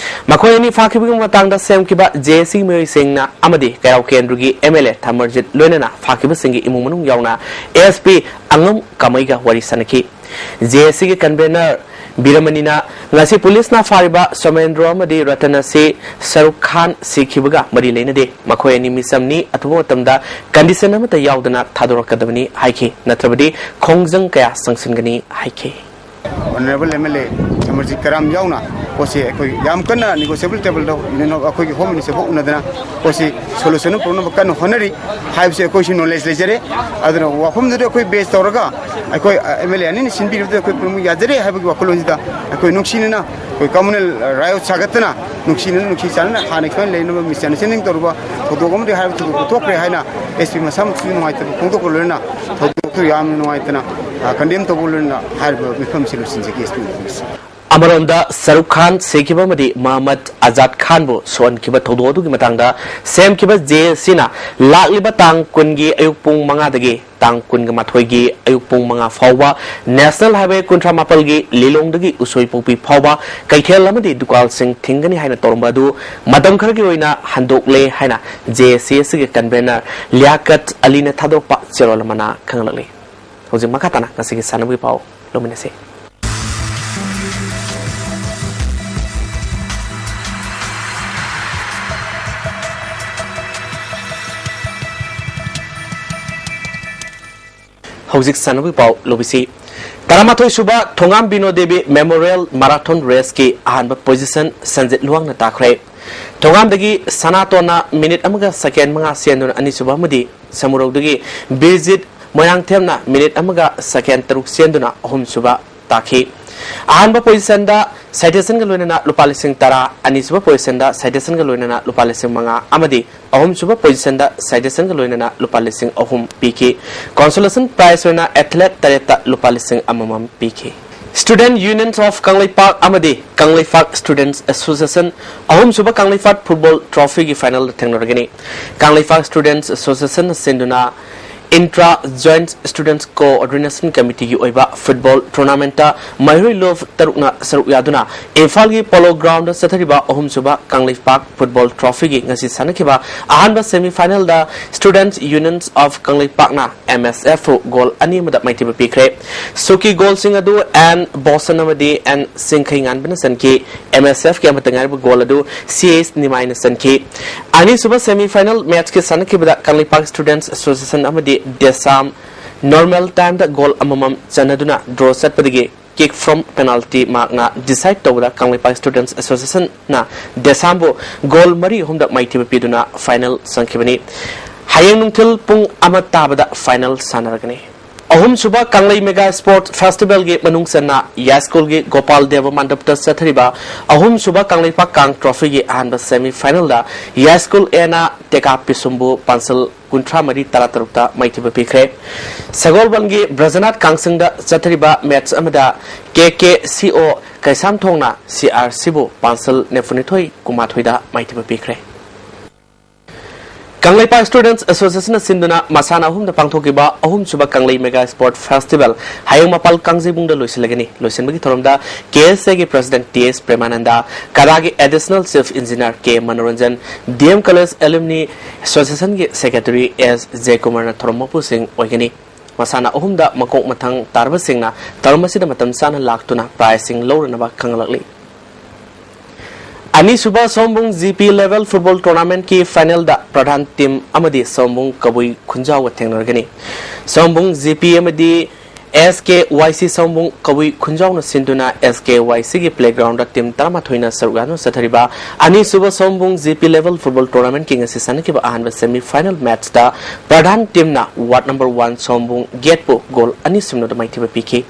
ꯃꯈꯣꯏ ꯑꯅꯤ ꯐꯥꯈꯤꯕꯒꯤ ꯃꯇꯥꯡꯗ ꯁꯦꯝꯈꯤꯕ ꯖꯦ ꯑꯦ ꯁꯤ ꯃꯤꯑꯣꯏꯁꯤꯡꯅ ꯑꯃꯗꯤ ꯀꯩꯔꯥꯎ ꯀꯦꯟꯗ꯭ꯔꯒꯤ ꯑꯦꯝ ꯑꯦꯜ ꯑꯦ ꯊꯃꯔꯖꯤꯠ ꯂꯣꯏꯅꯅ ꯐꯥꯈꯤꯕꯁꯤꯡꯒꯤ ꯏꯃꯨꯡ ꯃꯅꯨꯡ ꯌꯥꯎꯅ ꯑꯦꯁ ꯄꯤ ꯑꯉꯝ ꯀꯃꯩꯒ ꯋꯥꯔꯤ ꯁꯥꯅꯈꯤ꯫ ꯖꯦ ꯑꯦ ꯁꯤꯒꯤ ꯀꯟꯚꯦꯅꯔ ꯕꯤꯔꯃꯅꯤꯅ ꯉꯁꯤ ꯄꯨꯂꯤꯁꯅ ꯐꯥꯔꯤꯕ ꯁꯣꯃꯦꯟꯗ꯭ꯔꯣ ꯑꯃꯗꯤ ꯔꯇꯟ ꯑꯁꯤ ꯁꯔꯨꯛ ꯈꯥꯟ ꯁꯤꯈꯤꯕꯒ ꯃꯔꯤ ꯂꯩꯅꯗꯦ꯫ ꯃꯈꯣꯏ ꯑꯅꯤ ꯃꯤꯆꯝꯅꯤ, ꯑꯊꯨꯕ ꯃꯇꯝꯗ ꯀꯟꯗꯤꯁꯟ ꯑꯃꯠꯇ ꯌꯥꯎꯗꯅ ꯊꯥꯗꯣꯔꯛꯀꯗꯕꯅꯤ ꯍꯥꯏꯈꯤ, ꯅꯠꯇ꯭ꯔꯕꯗꯤ ꯈꯣꯡꯖꯪ ꯀꯌꯥ ꯆꯪꯁꯤꯟꯒꯅꯤ ꯍꯥꯏꯈꯤ꯫ ꯑꯣꯅꯔꯦꯕꯜ ꯑꯦꯝ ꯑꯦꯜ ꯑꯦ ꯑꯃꯔꯖꯤꯠ ꯀꯔꯥꯝ ꯌꯥꯎꯅ ꯄꯣꯠꯁꯤ ꯑꯩꯈꯣꯏ ꯌꯥꯝ ꯀꯟꯅ ꯅꯦꯒꯣꯁꯤꯌꯦꯕꯜ ꯇꯦꯕꯜꯗ ꯌꯨꯅꯤꯌꯟ ꯑꯣꯐ ꯑꯩꯈꯣꯏꯒꯤ ꯍꯣꯝ ꯃꯤꯅꯤꯁꯇꯔ ꯐꯥꯎ ꯎꯅꯗꯅ ꯄꯣꯠꯁꯤ ꯁꯣꯂꯨꯁꯟ ꯑꯃ ꯄꯨꯔꯛꯅꯕ ꯀꯟꯅ ꯍꯣꯠꯅꯔꯤ ꯍꯥꯏꯕꯁꯤ ꯑꯩꯈꯣꯏꯁꯨ ꯅꯣꯂꯦꯖ ꯂꯩꯖꯔꯦ꯫ ꯑꯗꯨꯅ ꯋꯥꯐꯝꯗꯨꯗ ꯑꯩꯈꯣꯏ ꯕꯦꯁ ꯇꯧꯔꯒ ꯑꯩꯈꯣꯏ ꯑꯦꯝ ꯑꯦꯜ ꯑꯦ ꯑꯅꯤꯅ ꯁꯤꯟꯕꯤꯔꯤꯕꯗ ꯑꯩꯈꯣꯏ ꯄꯨꯝꯅꯃꯛ ꯌꯥꯖꯔꯦ ꯍꯥꯏꯕꯒꯤ ꯋꯥꯈꯜꯂꯣꯟꯁꯤꯗ ꯑꯩꯈꯣꯏ ꯅꯨꯡꯁꯤꯅꯅ ꯑꯩꯈꯣꯏ ꯀꯝꯃꯨꯅꯦꯜ ꯔꯥꯏꯌꯣꯠ ꯁꯥꯒꯠꯇꯅ ꯅꯨꯡꯁꯤꯅꯅ ꯅꯨꯡꯁꯤ ꯆꯥꯟꯅꯅ ꯍꯥꯟꯅ ꯁꯨꯃꯥꯏꯅ ꯂꯩꯅꯕ ꯃꯤꯁꯑꯟꯗꯔꯁꯇꯦꯟꯗꯤꯡ ꯇꯧꯔꯨꯕ ꯊꯧꯗꯣꯛ ꯑꯃꯗꯤ ꯍꯥꯏꯔꯤꯕ ꯊꯧꯗꯣꯛꯇꯨ ꯊꯣꯛꯈ꯭ꯔꯦ ꯍꯥꯏꯅ ꯑꯦꯁ ꯄꯤ ꯃꯁꯥꯃꯛꯁꯨ ꯅꯨꯡꯉꯥꯏꯇꯕ ꯐꯣꯡꯗꯣꯛꯄ ꯂꯣꯏꯅꯅ ꯊꯧꯗꯣꯛꯇꯨ ꯌꯥꯝꯅ ꯅꯨꯡꯉꯥꯏꯇꯅ ꯀꯟꯗꯦꯝ ꯇꯧꯕ ꯂꯣꯏꯅꯅ ꯍꯥꯏꯔꯤꯕ ꯃꯤꯐꯝꯁꯤ ꯂꯣꯏꯁꯤꯟꯖꯒꯦ ꯑꯦꯁ ꯄꯤ ꯑꯣꯐꯤꯁ꯫ ꯑꯃꯔꯣꯝꯗ ꯁꯔꯨꯛ ꯈꯥꯟ ꯁꯤꯈꯤꯕ ꯑꯃꯗꯤ ꯃꯍꯃꯗ ꯑꯖꯥꯗ ꯈꯥꯟꯕꯨ ꯁꯣꯛꯍꯟꯈꯤꯕ ꯊꯧꯗꯣꯛ ꯑꯗꯨꯒꯤ ꯃꯇꯥꯡꯗ ꯁꯦꯝꯈꯤꯕ ꯖꯦ ꯑꯦ ꯁꯤꯅ ꯂꯥꯛꯂꯤꯕ ꯇꯥꯡ ꯀꯨꯟꯒꯤ ꯑꯌꯨꯛ ꯄꯨꯡ ꯃꯉꯥꯗꯒꯤ ꯇꯥꯡ ꯀꯨꯟꯒ ꯃꯥꯊꯣꯏꯒꯤ ꯑꯌꯨꯛ ꯄꯨꯡ ꯃꯉꯥ ꯐꯥꯎꯕ ꯅꯦꯁꯅꯦꯜ ꯍꯥꯏꯋꯦ ꯀꯨꯟꯊ꯭ꯔꯥ ꯃꯥꯄꯜꯒꯤ ꯂꯤꯂꯣꯡꯗꯒꯤ ꯎꯁꯣꯏꯄꯣꯛꯄꯤ ꯐꯥꯎꯕ ꯀꯩꯊꯦꯜ ꯑꯃꯗꯤ ꯗꯨꯀꯥꯟꯁꯤꯡ ꯊꯤꯡꯒꯅꯤ ꯍꯥꯏꯅ ꯇꯧꯔꯝꯕ ꯑꯗꯨ ꯃꯇꯝ ꯈꯔꯒꯤ ꯑꯣꯏꯅ ꯍꯟꯗꯣꯛꯂꯦ ꯍꯥꯏꯅ ꯖꯦ ꯑꯦ ꯁꯤ ꯑꯁꯤꯒꯤ ꯀꯟꯚꯦꯅꯔ ꯂꯤꯌꯥꯀꯠ ꯑꯂꯤꯅ ꯊꯥꯗꯣꯔꯛꯄ ꯆꯦꯔꯣꯜ ꯑꯃꯅ ꯈꯪꯍꯜꯂꯛꯂꯤ꯫ ꯍꯧꯖꯤꯛ ꯃꯈꯥ ꯇꯥꯅ ꯉꯁꯤꯒꯤ ꯁꯥꯟꯅꯕꯒꯤ ꯄꯥꯎ ꯂꯧꯃꯤꯟꯅꯁꯤ꯫ ꯍꯧꯖꯤꯛ ꯁꯥꯟꯅꯕꯒꯤ ꯄꯥꯎ ꯂꯧꯕꯤꯁꯤ꯫ ꯇꯔꯥꯃꯥꯊꯣꯏ ꯁꯨꯕ ꯊꯣꯉꯥꯝ ꯕꯤꯅꯣ ꯗꯦꯕꯤ ꯃꯦꯃꯣꯔꯤꯌꯦꯜ ꯃꯥꯔꯥꯊꯣꯟ ꯔꯦꯁꯀꯤ ꯑꯍꯥꯟꯕ ꯄꯣꯖꯤꯁꯟ ꯁꯟꯖꯤꯠ ꯂꯨꯋꯥꯡꯅ ꯇꯥꯈ꯭ꯔꯦ꯫ ꯊꯣꯉꯥꯝꯗꯒꯤ ꯁꯅꯥꯇꯣꯟꯅ ꯃꯤꯅꯤꯠ ꯑꯃꯒ ꯁꯦꯀꯦꯟ ꯃꯉꯥ ꯆꯦꯟꯗꯨꯅ ꯑꯅꯤꯁꯨꯕ ꯑꯃꯗꯤ ꯁꯃꯨꯔꯧꯗꯒꯤ ꯕꯤꯔꯖꯤꯠ ꯃꯣꯏꯔꯥꯡꯊꯦꯝꯅ ꯃꯤꯅꯤꯠ ꯑꯃꯒ ꯁꯦꯀꯦꯟ ꯇꯔꯨꯛ ꯆꯦꯟꯗꯨꯅ ꯑꯍꯨꯝꯁꯨꯕ ꯇꯥꯈꯤ꯫ ꯑꯍꯥꯟꯕ ꯄꯣꯖꯤꯁꯟꯗ ꯁꯥꯏꯇꯦꯁꯟꯒ ꯂꯣꯏꯅꯅ ꯂꯨꯄꯥ ꯂꯤꯁꯤꯡ ꯇꯔꯥ, ꯑꯅꯤꯁꯨꯕ ꯄꯣꯖꯤꯁꯟꯗ ꯁꯥꯏꯇꯦꯁꯟꯒ ꯂꯣꯏꯅꯅ ꯂꯨꯄꯥ ꯂꯤꯁꯤꯡ ꯃꯉꯥ ꯑꯃꯗꯤ ꯑꯍꯨꯝꯁꯨꯕ ꯄꯣꯖꯤꯁꯟꯗ ꯁꯥꯏꯇꯦꯁꯟꯒ ꯂꯣꯏꯅꯅ ꯂꯨꯄꯥ ꯂꯤꯁꯤꯡ ꯑꯍꯨꯝ ꯄꯤꯈꯤ꯫ ꯀꯣꯟꯁꯣꯂꯦꯁꯟ ꯄ꯭ꯔꯥꯏꯖ ꯑꯣꯏꯅ ꯑꯦꯊꯂꯦꯠ ꯇꯔꯦꯠꯇ ꯂꯨꯄꯥ ꯂꯤꯁꯤꯡ ꯑꯃꯃꯝ ꯄꯤꯈꯤ꯫ Student Union of ꯀꯪꯂꯩꯄꯥꯛ ꯑꯃꯗꯤ ꯀꯪꯂꯩꯄꯥꯛ Students Association ꯑꯍꯨꯝꯁꯨꯕ ꯀꯪꯂꯩꯄꯥꯛ ꯐꯨꯠꯕꯣꯜ ꯇ꯭ꯔꯣꯐꯤꯒꯤ ꯐꯥꯏꯅꯦꯜꯗ ꯊꯦꯡꯅꯔꯒꯅꯤ꯫ ꯀꯪꯂꯩꯄꯥꯛ Students Association ꯁꯤꯟꯗꯨꯅ Intra Joint Students Coordination Committeeꯒꯤ ꯑꯣꯏꯕ football tournamentꯇ ꯃꯩꯍꯧꯔꯣꯂꯨꯞ ꯇꯔꯨꯛꯅ ꯁꯔꯨꯛ ꯌꯥꯗꯨꯅ ꯏꯝꯐꯥꯜꯒꯤ Polo Groundꯗ ꯆꯠꯊꯔꯤꯕ ꯑꯍꯨꯝꯁꯨꯕ ꯀꯪꯂꯩꯄꯥꯛ Football Trophyꯒꯤ ꯉꯁꯤ ꯁꯥꯟꯅꯈꯤꯕ ꯑꯍꯥꯟꯕ semifinalꯗ Students Unions of ꯀꯪꯂꯩꯄꯥꯛꯅ M S F ꯒꯣꯜ ꯑꯅꯤ ꯑꯃꯗ ꯃꯥꯏꯊꯤꯕ ꯄꯤꯈ꯭ꯔꯦ꯫ ꯁꯨꯀꯤ ꯒꯣꯜꯁꯤꯡ ꯑꯗꯨ ꯑꯦꯟ ꯕꯣꯁꯟ ꯑꯃꯗꯤ ꯑꯦꯟ ꯁꯤꯡꯈꯩꯉꯥꯟꯕꯅ ꯆꯟꯈꯤ꯫ M S Fꯀꯤ ꯑꯃꯠꯇ ꯉꯥꯏꯔꯕ ꯒꯣꯜ ꯑꯗꯨ ꯁꯤ ꯑꯦꯁ ꯅꯤꯃꯥꯏꯅ ꯆꯟꯈꯤ꯫ ꯑꯅꯤꯁꯨꯕ semifinal matchꯀꯤ ꯁꯥꯟꯅꯈꯤꯕꯗ ꯀꯪꯂꯩꯄꯥꯛ Students Association ꯑꯃꯗꯤ ꯗꯦꯁꯥꯝ normal timeꯗ ꯒꯣꯜ ꯑꯃꯃꯝ ꯆꯟꯅꯗꯨꯅ draw ꯆꯠꯄꯗꯒꯤ kick from penalty markꯅ decide ꯇꯧꯕꯗ ꯀꯪꯂꯩꯄꯥꯛ Students Associationꯅ ꯗꯦꯁꯥꯝꯕꯨ ꯒꯣꯜ ꯃꯔꯤ ꯑꯍꯨꯝꯗ ꯃꯥꯏꯊꯤꯕ ꯄꯤꯗꯨꯅ final ꯆꯪꯈꯤꯕꯅꯤ꯫ ꯍꯌꯦꯡ ꯅꯨꯡꯊꯤꯜ ꯄꯨꯡ ꯑꯃ ꯇꯥꯕꯗ final ꯁꯥꯟꯅꯔꯒꯅꯤ꯫ ꯑꯍꯨꯝꯁꯨꯕ ꯀꯪꯂꯩ Mega Sport Festivalꯒꯤ ꯃꯅꯨꯡ ꯆꯟꯅ ꯌꯥꯏꯁ꯭ꯀꯨꯜꯒꯤ ꯒꯣꯄꯥꯜ ꯗꯦꯕ ꯃꯟꯗꯞꯇ ꯆꯠꯊꯔꯤꯕ ꯑꯍꯨꯝꯁꯨꯕ ꯀꯪꯂꯩꯄꯥꯛ ꯀꯥꯡ Trophyꯒꯤ ꯑꯍꯥꯟꯕ semifinalꯗ ꯌꯥꯏꯁ꯭ꯀꯨꯜ Aꯅ ꯇꯦꯀꯥ ꯄꯤꯁꯨꯝꯕꯨ ꯄꯥꯟꯁꯜ ꯀꯨꯟꯊ꯭ꯔꯥ ꯃꯔꯤ ꯇꯔꯥ ꯇꯔꯨꯛꯇ ꯃꯥꯏꯊꯤꯕ ꯄꯤꯈ꯭ꯔꯦ꯫ ꯁꯒꯣꯜꯕꯟꯒꯤ ꯕ꯭ꯔꯖꯅꯥꯊ ꯀꯥꯡꯁꯪꯗ ꯆꯠꯊꯔꯤꯕ match ꯑꯃꯗ K K C O ꯀꯩꯁꯥꯝꯊꯣꯡꯅ C R Cꯕꯨ ꯄꯥꯟꯁꯜ ꯅꯤꯐꯨꯅꯤꯊꯣꯏ ꯀꯨꯟꯃꯥꯊꯣꯏꯗ ꯃꯥꯏꯊꯤꯕ ꯄꯤꯈ꯭ꯔꯦ꯫ ꯀꯪꯂꯩꯄꯥꯛ Students Associationꯅ ꯁꯤꯟꯗꯨꯅ ꯃꯁꯥꯟꯅ ꯑꯍꯨꯝꯗ ꯄꯥꯡꯊꯣꯛꯈꯤꯕ ꯑꯍꯨꯝꯁꯨꯕ ꯀꯪꯂꯩ Mega Sport Festival ꯍꯌꯦꯡ ꯃꯄꯥꯜ ꯀꯥꯡꯖꯩꯕꯨꯡꯗ ꯂꯣꯏꯁꯤꯜꯂꯒꯅꯤ꯫ ꯂꯣꯏꯁꯤꯟꯕꯒꯤ ꯊꯧꯔꯝꯗ K S Aꯒꯤ President T S ꯄ꯭ꯔꯦꯃꯥꯅꯟꯗ, ꯀꯔꯥꯒꯤ Additional Chief Engineer K Manoranjan, D M College Alumni Associationꯒꯤ Secretary S ꯖꯌꯀꯨꯃꯥꯔꯅ ꯊꯧꯔꯝ ꯃꯄꯨꯁꯤꯡ ꯑꯣꯏꯒꯅꯤ꯫ ꯃꯁꯥꯟꯅ ꯑꯍꯨꯝꯗ ꯃꯀꯣꯛ ꯃꯊꯪ ꯇꯥꯔꯕꯁꯤꯡꯅ ꯊꯧꯔꯝ ꯑꯁꯤꯗ ꯃꯇꯝ ꯆꯥꯅ ꯂꯥꯛꯇꯨꯅ prizeꯁꯤꯡ ꯂꯧꯔꯨꯅꯕ ꯈꯪꯍꯜꯂꯛꯂꯤ꯫ ꯑꯅꯤꯁꯨꯕ ꯁꯑꯣꯝꯕꯨꯡ G P Level Football Tournamentꯀꯤ finalꯗ ꯄ꯭ꯔꯙꯥꯟ team ꯑꯃꯗꯤ ꯁꯑꯣꯝꯕꯨꯡ ꯀꯕꯨꯏ ꯈꯨꯟꯖꯥꯎꯒ ꯊꯦꯡꯅꯔꯒꯅꯤ꯫ ꯁꯑꯣꯝꯕꯨꯡ G P ꯑꯃꯗꯤ S K Y C ꯁꯑꯣꯝꯕꯨꯡ ꯀꯕꯨꯏ ꯈꯨꯟꯖꯥꯎꯅ ꯁꯤꯟꯗꯨꯅ S K Y Cꯒꯤ playgroundꯗ team ꯇꯔꯥꯃꯥꯊꯣꯏꯅ ꯁꯔꯨꯛ ꯌꯥꯗꯨꯅ ꯆꯠꯊꯔꯤꯕ ꯑꯅꯤꯁꯨꯕ ꯁꯑꯣꯝꯕꯨꯡ G P Level Football Tournamentꯀꯤ ꯉꯁꯤ ꯁꯥꯟꯅꯈꯤꯕ ꯑꯍꯥꯟꯕ semifinal matchꯇ ꯄ꯭ꯔꯙꯥꯟ teamꯅ ward number one ꯁꯑꯣꯝꯕꯨꯡ ꯒꯦꯠꯄꯨ ꯒꯣꯜ ꯑꯅꯤ ꯁꯨꯞꯅꯗ ꯃꯥꯏꯊꯤꯕ ꯄꯤꯈꯤ꯫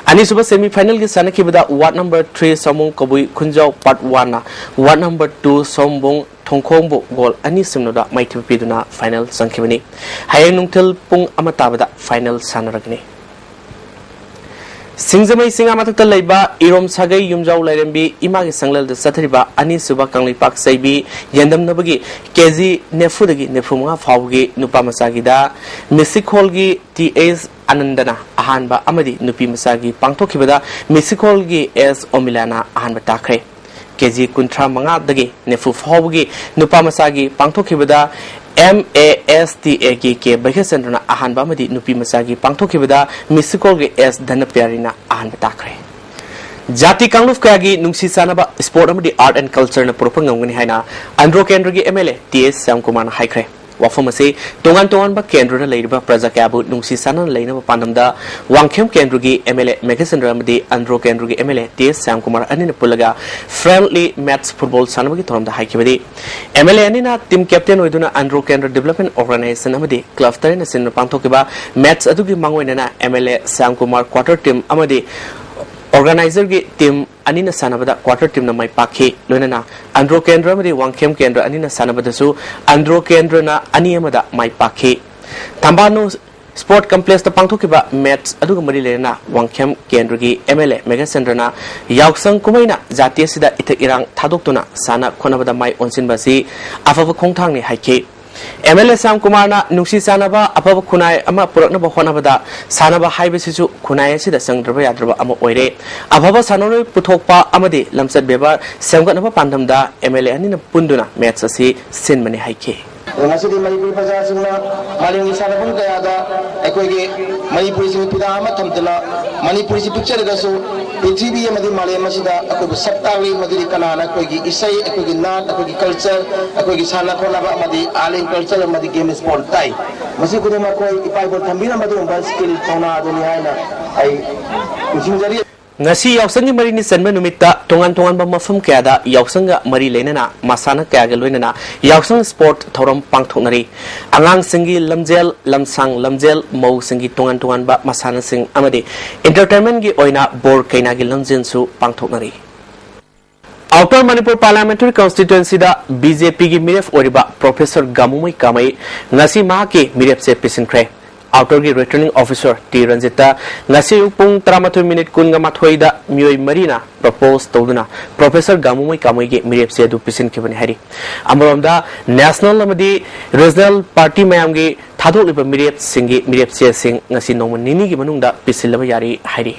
ꯑꯅꯤꯁꯨꯕ semifinalꯒꯤ ꯁꯥꯟꯅꯈꯤꯕꯗ ward number three ꯁꯑꯣꯝꯕꯨꯡ ꯀꯕꯨꯏ ꯈꯨꯟꯖꯥꯎ part oneꯅ ward number two ꯁꯑꯣꯝꯕꯨꯡ ꯊꯣꯡꯈꯣꯡꯕꯨ ꯒꯣꯜ ꯑꯅꯤ ꯁꯨꯞꯅꯗ ꯃꯥꯏꯊꯤꯕ ꯄꯤꯗꯨꯅ final ꯆꯪꯈꯤꯕꯅꯤ꯫ ꯍꯌꯦꯡ ꯅꯨꯡꯊꯤꯜ ꯄꯨꯡ ꯑꯃ ꯇꯥꯕꯗ final ꯁꯥꯟꯅꯔꯒꯅꯤ꯫ ꯁꯤꯡꯖꯃꯩ ꯆꯤꯡꯉꯥ ꯃꯊꯛꯇ ꯂꯩꯕ ꯏꯔꯣꯝ ꯁꯥꯒꯩ ꯌꯨꯝꯖꯥꯎ ꯂꯥꯏꯔꯦꯝꯕꯤ ꯏꯃꯥꯒꯤ ꯁꯪꯂꯦꯜꯗ ꯆꯠꯊꯔꯤꯕ ꯑꯅꯤꯁꯨꯕ ꯀꯪꯂꯩꯄꯥꯛ ꯆꯩꯕꯤ ꯌꯦꯟꯗꯝꯅꯕꯒꯤ ꯀꯦ ꯖꯤ ꯅꯤꯐꯨꯗꯒꯤ ꯅꯤꯐꯨ ꯃꯉꯥ ꯐꯥꯎꯕꯒꯤ ꯅꯨꯄꯥ ꯃꯆꯥꯒꯤꯗ ꯃꯤꯁꯤꯈꯣꯜꯒꯤ ꯇꯤ ꯑꯦꯁ ꯑꯅꯟꯗꯅ ꯑꯍꯥꯟꯕ ꯑꯃꯗꯤ ꯅꯨꯄꯤ ꯃꯆꯥꯒꯤ ꯄꯥꯡꯊꯣꯛꯈꯤꯕꯗ ꯃꯤꯁꯤꯈꯣꯜꯒꯤ ꯑꯦꯁ ꯑꯣꯃꯤꯂꯥꯅ ꯑꯍꯥꯟꯕ ꯇꯥꯈ꯭ꯔꯦ꯫ ꯀꯦ ꯖꯤ ꯀꯨꯟꯊ꯭ꯔꯥ ꯃꯉꯥꯗꯒꯤ ꯅꯤꯐꯨ ꯐꯥꯎꯕꯒꯤ ꯅꯨꯄꯥ ꯃꯆꯥꯒꯤ ꯄꯥꯡꯊꯣꯛꯈꯤꯕꯗ ꯑꯦꯝ ꯑꯦ ꯑꯦꯁ ꯇꯤ ꯑꯦꯒꯤ ꯀꯦ ꯚꯩꯒ꯭ꯌꯆꯟꯗ꯭ꯔꯅ ꯑꯍꯥꯟꯕ ꯑꯃꯗꯤ ꯅꯨꯄꯤ ꯃꯆꯥꯒꯤ ꯄꯥꯡꯊꯣꯛꯈꯤꯕꯗ ꯃꯤꯁꯤꯀꯣꯜꯒꯤ ꯑꯦꯁ ꯙꯅꯄ꯭ꯌꯥꯔꯤꯅ ꯑꯍꯥꯟꯕ ꯇꯥꯈ꯭ꯔꯦ꯫ ꯖꯥꯇꯤ ꯀꯥꯡꯂꯨꯞ ꯀꯌꯥꯒꯤ ꯅꯨꯡꯁꯤ ꯆꯥꯟꯅꯕ ꯁ꯭ꯄꯣꯔꯠ ꯑꯃꯗꯤ ꯑꯥꯔꯠ ꯑꯦꯟ ꯀꯜꯆꯔꯅ ꯄꯨꯔꯛꯄ ꯉꯝꯒꯅꯤ ꯍꯥꯏꯅ ꯑꯟꯗ꯭ꯔꯣ ꯀꯦꯟꯗ꯭ꯔꯒꯤ ꯑꯦꯝ ꯑꯦꯜ ꯑꯦ ꯇꯤ ꯑꯦꯁ ꯁ꯭ꯌꯥꯝꯀꯨꯃꯥꯔꯅ ꯍꯥꯏꯈ꯭ꯔꯦ꯫ ꯋꯥꯐꯝ ꯑꯁꯤ ꯇꯣꯉꯥꯟ ꯇꯣꯉꯥꯟꯕ ꯀꯦꯟꯗ꯭ꯔꯗ ꯂꯩꯔꯤꯕ ꯄ꯭ꯔꯖꯥ ꯀꯌꯥꯕꯨ ꯅꯨꯡꯁꯤ ꯆꯥꯟꯅꯅ ꯂꯩꯅꯕ ꯄꯥꯟꯗꯝꯗ ꯋꯥꯡꯈꯦꯝ ꯀꯦꯟꯗ꯭ꯔꯒꯤ ꯑꯦꯝ ꯑꯦꯜ ꯑꯦ ꯃꯦꯘꯆꯟꯗ꯭ꯔ ꯑꯃꯗꯤ ꯑꯟꯗ꯭ꯔꯣ ꯀꯦꯟꯗ꯭ꯔꯒꯤ ꯑꯦꯝ ꯑꯦꯜ ꯑꯦ ꯇꯤ ꯑꯦꯁ ꯁ꯭ꯌꯥꯝꯀꯨꯃꯥꯔ ꯑꯅꯤꯅ ꯄꯨꯜꯂꯒ ꯐ꯭ꯔꯦꯟꯗꯂꯤ ꯃꯦꯠꯆ ꯐꯨꯠꯕꯣꯜ ꯁꯥꯟꯅꯕꯒꯤ ꯊꯧꯔꯝꯗ ꯍꯥꯏꯈꯤꯕꯗꯤ, ꯑꯦꯝ ꯑꯦꯜ ꯑꯦ ꯑꯅꯤꯅ ꯇꯤꯝ ꯀꯦꯞꯇꯦꯟ ꯑꯣꯏꯗꯨꯅ ꯑꯟꯗ꯭ꯔꯣ ꯀꯦꯟꯗ꯭ꯔ ꯗꯤꯕꯂꯞꯃꯦꯟ ꯑꯣꯔꯒꯅꯥꯏꯖꯦꯁꯟ ꯑꯃꯗꯤ ꯀ꯭ꯂꯕ ꯇꯔꯦꯠꯅ ꯁꯤꯟꯗꯨꯅ ꯄꯥꯡꯊꯣꯛꯈꯤꯕ ꯃꯦꯠꯆ ꯑꯗꯨꯒꯤ ꯃꯥꯡꯑꯣꯏꯅꯅ ꯑꯦꯝ ꯑꯦꯜ ꯑꯦ ꯁ꯭ꯌꯥꯝꯀꯨꯃꯥꯔ ꯀ꯭ꯋꯥꯇꯔ ꯇꯤꯝ ꯑꯃꯗꯤ ꯑꯣꯔꯒꯅꯥꯏꯖꯔꯒꯤ ꯇꯤꯝ ꯑꯅꯤꯅ ꯁꯥꯟꯅꯕꯗ ꯀ꯭ꯋꯥꯇꯔ ꯇꯤꯝꯅ ꯃꯥꯏ ꯄꯥꯛꯈꯤ꯫ ꯂꯣꯏꯅꯅ ꯑꯟꯗ꯭ꯔꯣ ꯀꯦꯟꯗ꯭ꯔ ꯑꯃꯗꯤ ꯋꯥꯡꯈꯦꯝ ꯀꯦꯟꯗ꯭ꯔ ꯑꯅꯤꯅ ꯁꯥꯟꯅꯕꯗꯁꯨ ꯑꯟꯗ꯭ꯔꯣ ꯀꯦꯟꯗ꯭ꯔꯅ ꯑꯅꯤ ꯑꯃꯗ ꯃꯥꯏ ꯄꯥꯛꯈꯤ꯫ ꯊꯝꯕꯥꯅꯨ ꯁ꯭ꯄꯣꯔꯠ ꯀꯝꯄ꯭ꯂꯦꯛꯁꯇ ꯄꯥꯡꯊꯣꯛꯈꯤꯕ ꯃꯦꯠꯆ ꯑꯗꯨꯒ ꯃꯔꯤ ꯂꯩꯅꯅ ꯋꯥꯡꯈꯦꯝ ꯀꯦꯟꯗ꯭ꯔꯒꯤ ꯑꯦꯝ ꯑꯦꯜ ꯑꯦ ꯃꯦꯘꯆꯟꯗ꯭ꯔꯅ ꯌꯥꯎꯁꯪ ꯀꯨꯝꯍꯩꯅ ꯖꯥꯇꯤ ꯑꯁꯤꯗ ꯏꯊꯛ ꯏꯔꯥꯡ ꯊꯥꯗꯣꯛꯇꯨꯅ ꯁꯥꯟꯅ ꯈꯣꯠꯅꯕꯗ ꯃꯥꯏ ꯑꯣꯟꯁꯤꯟꯕ ꯑꯁꯤ ꯑꯐꯕ ꯈꯣꯡꯊꯥꯡꯅꯤ ꯍꯥꯏꯈꯤ꯫ ꯑꯦꯝ ꯑꯦꯜ ꯑꯦ ꯁ꯭ꯌꯥꯝ ꯀꯨꯃꯥꯔꯅ ꯅꯨꯡꯁꯤ ꯆꯥꯟꯅꯕ ꯑꯐꯕ ꯈꯨꯟꯅꯥꯏ ꯑꯃ ꯄꯨꯔꯛꯅꯕ ꯍꯣꯠꯅꯕꯗ ꯁꯥꯟꯅꯕ ꯍꯥꯏꯕꯁꯤꯁꯨ ꯈꯨꯟꯅꯥꯏ ꯑꯁꯤꯗ ꯆꯪꯗ꯭ꯔꯕ ꯌꯥꯗ꯭ꯔꯕ ꯑꯃ ꯑꯣꯏꯔꯦ꯫ ꯑꯐꯕ ꯁꯥꯟꯅꯔꯣꯏ ꯄꯨꯊꯣꯛꯄ ꯑꯃꯗꯤ ꯂꯝꯆꯠ ꯕꯦꯕꯥꯔ ꯁꯦꯝꯒꯠꯅꯕ ꯄꯥꯟꯗꯝꯗ ꯑꯦꯝ ꯑꯦꯜ ꯑꯦ ꯑꯅꯤꯅ ꯄꯨꯟꯗꯨꯅ ꯃꯦꯠꯆ ꯑꯁꯤ ꯁꯤꯟꯕꯅꯤ ꯍꯥꯏꯈꯤ꯫ ꯑꯗꯣ ꯉꯁꯤꯗꯤ ꯃꯅꯤꯄꯨꯔꯤ ꯄ꯭ꯔꯖꯥꯁꯤꯡꯅ ꯃꯥꯂꯦꯝꯒꯤ ꯁꯥꯟꯅꯐꯝ ꯀꯌꯥꯗ ꯑꯩꯈꯣꯏꯒꯤ ꯃꯅꯤꯄꯨꯔꯤꯁꯤꯡꯒꯤ ꯐꯤꯗꯥ ꯑꯃ ꯊꯝꯗꯨꯅ ꯃꯅꯤꯄꯨꯔꯤꯁꯤ ꯄꯤꯛꯆꯔꯒꯁꯨ ꯄ꯭ꯔꯤꯊꯤꯕꯤ ꯑꯃꯗꯤ ꯃꯥꯂꯦꯝ ꯑꯁꯤꯗ ꯑꯩꯈꯣꯏꯕꯨ ꯁꯛ ꯇꯥꯛꯂꯤ꯫ ꯃꯗꯨꯗꯤ ꯀꯅꯥꯅ ꯑꯩꯈꯣꯏꯒꯤ ꯏꯁꯩ, ꯑꯩꯈꯣꯏꯒꯤ ꯅꯥꯠ, ꯑꯩꯈꯣꯏꯒꯤ ꯀꯜꯆꯔ, ꯑꯩꯈꯣꯏꯒꯤ ꯁꯥꯟꯅ ꯈꯣꯠꯅꯕ ꯑꯃꯗꯤ ꯑꯥꯔꯠ ꯑꯦꯟ ꯀꯜꯆꯔ ꯑꯃꯗꯤ ꯒꯦꯝ ꯁ꯭ꯄꯣꯔꯠ ꯇꯥꯛꯏ꯫ ꯃꯁꯤ ꯈꯨꯗꯤꯡꯃꯛ ꯑꯩꯈꯣꯏ ꯏꯄꯥ ꯏꯄꯨ ꯊꯝꯕꯤꯔꯝꯕ ꯑꯗꯨꯒꯨꯝꯕ ꯁ꯭ꯀꯤꯜ ꯊꯧꯅꯥ ꯑꯗꯨꯅꯤ ꯍꯥꯏꯅ ꯑꯩ ꯅꯤꯡꯁꯤꯡꯖꯔꯤ꯫ ꯉꯁꯤ ꯌꯥꯎꯁꯪꯒꯤ ꯃꯔꯤꯅꯤ ꯆꯟꯕ ꯅꯨꯃꯤꯠꯇ ꯇꯣꯉꯥꯟ ꯇꯣꯉꯥꯟꯕ ꯃꯐꯝ ꯀꯌꯥꯗ ꯌꯥꯎꯁꯪꯒ ꯃꯔꯤ ꯂꯩꯅꯅ ꯃꯁꯥꯟꯅ ꯀꯌꯥꯒ ꯂꯣꯏꯅꯅ ꯌꯥꯎꯁꯪ ꯁ꯭ꯄꯣꯔꯠ ꯊꯧꯔꯝ ꯄꯥꯡꯊꯣꯛꯅꯔꯤ꯫ ꯑꯉꯥꯡꯁꯤꯡꯒꯤ ꯂꯝꯖꯦꯜ, ꯂꯝꯁꯥꯡ ꯂꯝꯖꯦꯜ, ꯃꯧꯁꯤꯡꯒꯤ ꯇꯣꯉꯥꯟ ꯇꯣꯉꯥꯟꯕ ꯃꯁꯥꯟꯅꯁꯤꯡ ꯑꯃꯗꯤ ꯏꯟꯇꯔꯇꯦꯟꯃꯦꯟꯒꯤ ꯑꯣꯏꯅ ꯕꯣꯔ ꯀꯩꯅꯥꯒꯤ ꯂꯝꯖꯦꯜꯁꯨ ꯄꯥꯡꯊꯣꯛꯅꯔꯤ꯫ ꯑꯥꯎꯇꯔ ꯃꯅꯤꯄꯨꯔ ꯄꯥꯔꯂꯤꯌꯥꯃꯦꯟꯇꯔꯤ ꯀꯟꯁꯇꯤꯇ꯭ꯋꯦꯟꯁꯤꯗ ꯕꯤ ꯖꯦ ꯄꯤꯒꯤ ꯃꯤꯔꯦꯞ ꯑꯣꯏꯔꯤꯕ ꯄ꯭ꯔꯣꯐꯦꯁꯔ ꯒꯥꯃꯨꯃꯩ ꯀꯥꯃꯩ ꯉꯁꯤ ꯃꯍꯥꯛꯀꯤ ꯃꯤꯔꯦꯞꯁꯦ ꯄꯤꯁꯤꯟꯈ꯭ꯔꯦ꯫ ꯑꯥꯎꯇꯔꯒꯤ ꯔꯤꯇꯔꯅꯤꯡ ꯑꯣꯐꯤꯁꯥꯔ ꯇꯤ ꯔꯟꯖꯤꯠꯇ ꯉꯁꯤ ꯑꯌꯨꯛ ꯄꯨꯡ ꯇꯔꯥꯃꯥꯊꯣꯏ ꯃꯤꯅꯤꯠ ꯀꯨꯟꯒ ꯃꯥꯊꯣꯏꯗ ꯃꯤꯑꯣꯏ ꯃꯔꯤꯅ ꯄ꯭ꯔꯄꯣꯖ ꯇꯧꯗꯨꯅ ꯄ꯭ꯔꯣꯐꯦꯁꯔ ꯒꯥꯃꯨꯃꯩ ꯀꯥꯃꯩꯒꯤ ꯃꯤꯔꯦꯞ ꯆꯦ ꯑꯗꯨ ꯄꯤꯁꯤꯟꯈꯤꯕꯅꯤ ꯍꯥꯏꯔꯤ꯫ ꯑꯃꯔꯣꯝꯗ, ꯅꯦꯁꯅꯦꯜ ꯑꯃꯗꯤ ꯔꯤꯖꯅꯦꯜ ꯄꯥꯔꯇꯤ ꯃꯌꯥꯝꯒꯤ ꯊꯥꯗꯣꯛꯂꯤꯕ ꯃꯤꯔꯦꯞꯁꯤꯡꯒꯤ ꯃꯤꯔꯦꯞ ꯆꯦꯁꯤꯡ ꯉꯁꯤ ꯅꯣꯡꯃ ꯅꯤꯅꯤꯒꯤ ꯃꯅꯨꯡꯗ ꯄꯤꯁꯤꯜꯂꯕ ꯌꯥꯔꯤ ꯍꯥꯏꯔꯤ꯫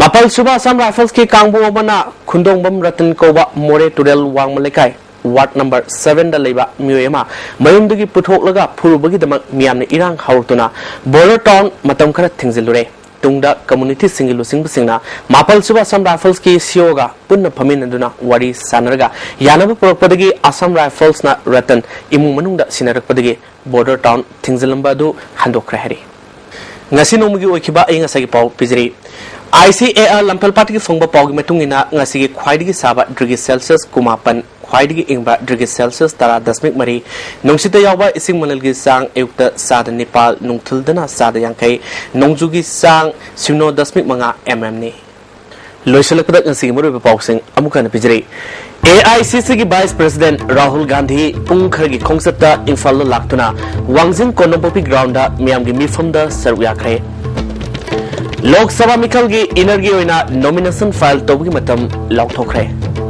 ꯃꯥꯄꯜ ꯁꯨꯕ ꯑꯁꯥꯝ ꯔꯥꯏꯐꯜꯁꯀꯤ ꯀꯥꯡꯕꯨ ꯑꯃꯅ ꯈꯨꯟꯗꯣꯡꯕꯝ ꯔꯇꯟ ꯀꯧꯕ ꯃꯣꯔꯦ ꯇꯨꯔꯦꯜ ꯋꯥꯡꯃ ꯂꯩꯀꯥꯏ ꯋꯥꯔꯗ ꯅꯝꯕꯔ ꯁꯚꯦꯟꯗ ꯂꯩꯕ ꯃꯤꯑꯣꯏ ꯑꯃ ꯃꯌꯨꯝꯗꯒꯤ ꯄꯨꯊꯣꯛꯂꯒ ꯐꯨꯔꯨꯕꯒꯤꯗꯃꯛ ꯃꯤꯌꯥꯝꯅ ꯏꯔꯥꯡ ꯍꯧꯔꯛꯇꯨꯅ ꯕꯣꯔꯗꯔ ꯇꯥꯎꯟ ꯃꯇꯝ ꯈꯔ ꯊꯤꯡꯖꯤꯜꯂꯨꯔꯦ꯫ ꯇꯨꯡꯗ ꯀꯝꯃꯨꯅꯤꯇꯤꯁꯤꯡꯒꯤ ꯂꯨꯆꯤꯡꯕꯁꯤꯡꯅ ꯃꯥꯄꯜ ꯁꯨꯕ ꯑꯁꯥꯝ ꯔꯥꯏꯐꯜꯁꯀꯤ ꯁꯤꯑꯣꯒ ꯄꯨꯟꯅ ꯐꯝꯃꯤꯟꯅꯗꯨꯅ ꯋꯥꯔꯤ ꯁꯥꯟꯅꯔꯒ ꯌꯥꯅꯕ ꯄꯨꯔꯛꯄꯗꯒꯤ ꯑꯁꯥꯝ ꯔꯥꯏꯐꯜꯁꯅ ꯔꯇꯟ ꯏꯃꯨꯡ ꯃꯅꯨꯡꯗ ꯁꯤꯟꯅꯔꯛꯄꯗꯒꯤ ꯕꯣꯔꯗꯔ ꯇꯥꯎꯟ ꯊꯤꯡꯖꯤꯜꯂꯝꯕ ꯑꯗꯨ ꯍꯟꯗꯣꯛꯈ꯭ꯔꯦ ꯍꯥꯏꯔꯤ꯫ ꯉꯁꯤ ꯅꯣꯡꯃꯒꯤ ꯑꯣꯏꯈꯤꯕ ꯑꯏꯪ ꯑꯁꯥꯒꯤ ꯄꯥꯎ ꯄꯤꯖꯔꯤ꯫ ꯑꯥꯏ ꯁꯤ ꯑꯦ ꯑꯥꯔ ꯂꯝꯐꯦꯜꯄꯥꯠꯇꯒꯤ ꯐꯪꯕ ꯄꯥꯎꯒꯤ ꯃꯇꯨꯡ ꯏꯟꯅ, ꯉꯁꯤꯒꯤ ꯈ꯭ꯋꯥꯏꯗꯒꯤ ꯁꯥꯕ ꯗꯤꯒ꯭ꯔꯤ ꯁꯦꯜꯁꯤꯌꯁ ꯀꯨꯟꯃꯥꯄꯟ, ꯈ꯭ꯋꯥꯏꯗꯒꯤ ꯏꯪꯕ ꯗꯤꯒ꯭ꯔꯤ ꯁꯦꯜꯁꯤꯌꯁ ꯇꯔꯥ ꯗꯁꯃꯤꯛ ꯃꯔꯤ, ꯅꯨꯡꯁꯤꯠꯇ ꯌꯥꯎꯕ ꯏꯁꯤꯡ ꯃꯅꯤꯜꯒꯤ ꯆꯥꯡ ꯑꯌꯨꯛꯇ ꯆꯥꯗ ꯅꯤꯄꯥꯜ, ꯅꯨꯡꯊꯤꯜꯗꯅ ꯆꯥꯗ ꯌꯥꯡꯈꯩ, ꯅꯣꯡꯖꯨꯒꯤ ꯆꯥꯡ ꯁꯤꯅꯣ ꯗꯁꯃꯤꯛ ꯃꯉꯥ ꯑꯦꯝ ꯑꯦꯝꯅꯤ꯫ ꯂꯣꯏꯁꯤꯜꯂꯛꯄꯗ ꯉꯁꯤꯒꯤ ꯃꯔꯨꯑꯣꯏꯕ ꯄꯥꯎꯁꯤꯡ ꯑꯃꯨꯛ ꯍꯟꯅ ꯄꯤꯖꯔꯤ꯫ ꯑꯦ ꯑꯥꯏ ꯁꯤ ꯁꯤꯒꯤ ꯚꯥꯏꯁ ꯄ꯭ꯔꯦꯁꯤꯗꯦꯟꯠ ꯔꯥꯍꯨꯜ ꯒꯥꯟꯙꯤ ꯄꯨꯡ ꯈꯔꯒꯤ ꯈꯣꯡꯆꯠꯇ ꯏꯝꯐꯥꯜꯗ ꯂꯥꯛꯇꯨꯅ ꯋꯥꯡꯖꯤꯡ ꯀꯣꯅꯣꯝꯄꯣꯛꯄꯤ ꯒ꯭ꯔꯥꯎꯟꯗ ꯃꯤꯌꯥꯝꯒꯤ ꯃꯤꯐꯝꯗ ꯁꯔꯨꯛ ꯌꯥꯈ꯭ꯔꯦ꯫ ꯂꯣꯛ ꯁꯚꯥ ꯃꯤꯈꯜꯒꯤ ꯏꯟꯅꯔꯒꯤ ꯑꯣꯏꯅ ꯅꯣꯃꯤꯅꯦꯁꯟ ꯐꯥꯏꯜ ꯇꯧꯕꯒꯤ ꯃꯇꯝ ꯂꯥꯎꯊꯣꯛꯈ꯭ꯔꯦ꯫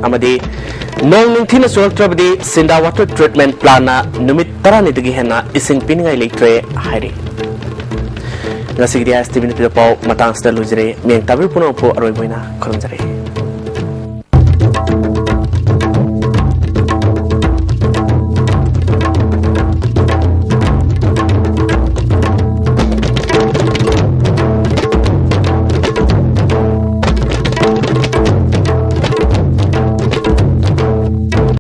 ꯑꯃꯗꯤ ꯅꯣꯡ ꯅꯤꯡꯊꯤꯅ ꯆꯨꯔꯛꯇ꯭ꯔꯕꯗꯤ ꯁꯤꯟꯗꯥ ꯋꯥꯇꯔ ꯇ꯭ꯔꯤꯠꯃꯦꯟꯠ ꯄ꯭ꯂꯥꯟꯅ ꯅꯨꯃꯤꯠ ꯇꯔꯥꯅꯤꯗꯒꯤ ꯍꯦꯟꯅ ꯏꯁꯤꯡ ꯄꯤꯅꯤꯡꯉꯥꯏ ꯂꯩꯇ꯭ꯔꯦ ꯍꯥꯏꯔꯤ꯫ ꯉꯁꯤꯒꯤꯗꯤ ꯑꯥꯏ ꯑꯦꯁ ꯇꯤ ꯚꯤ ꯅꯨꯄꯤꯗ ꯄꯥꯎ ꯃꯇꯥꯡꯁꯤꯗ ꯂꯣꯏꯖꯔꯦ꯫ ꯃꯤꯠꯌꯦꯡ ꯇꯥꯕꯤꯔꯤꯕ ꯄꯨꯝꯅꯃꯛꯄꯨ ꯑꯔꯣꯏꯕ ꯑꯣꯏꯅ ꯈꯨꯔꯨꯝꯖꯔꯤ꯫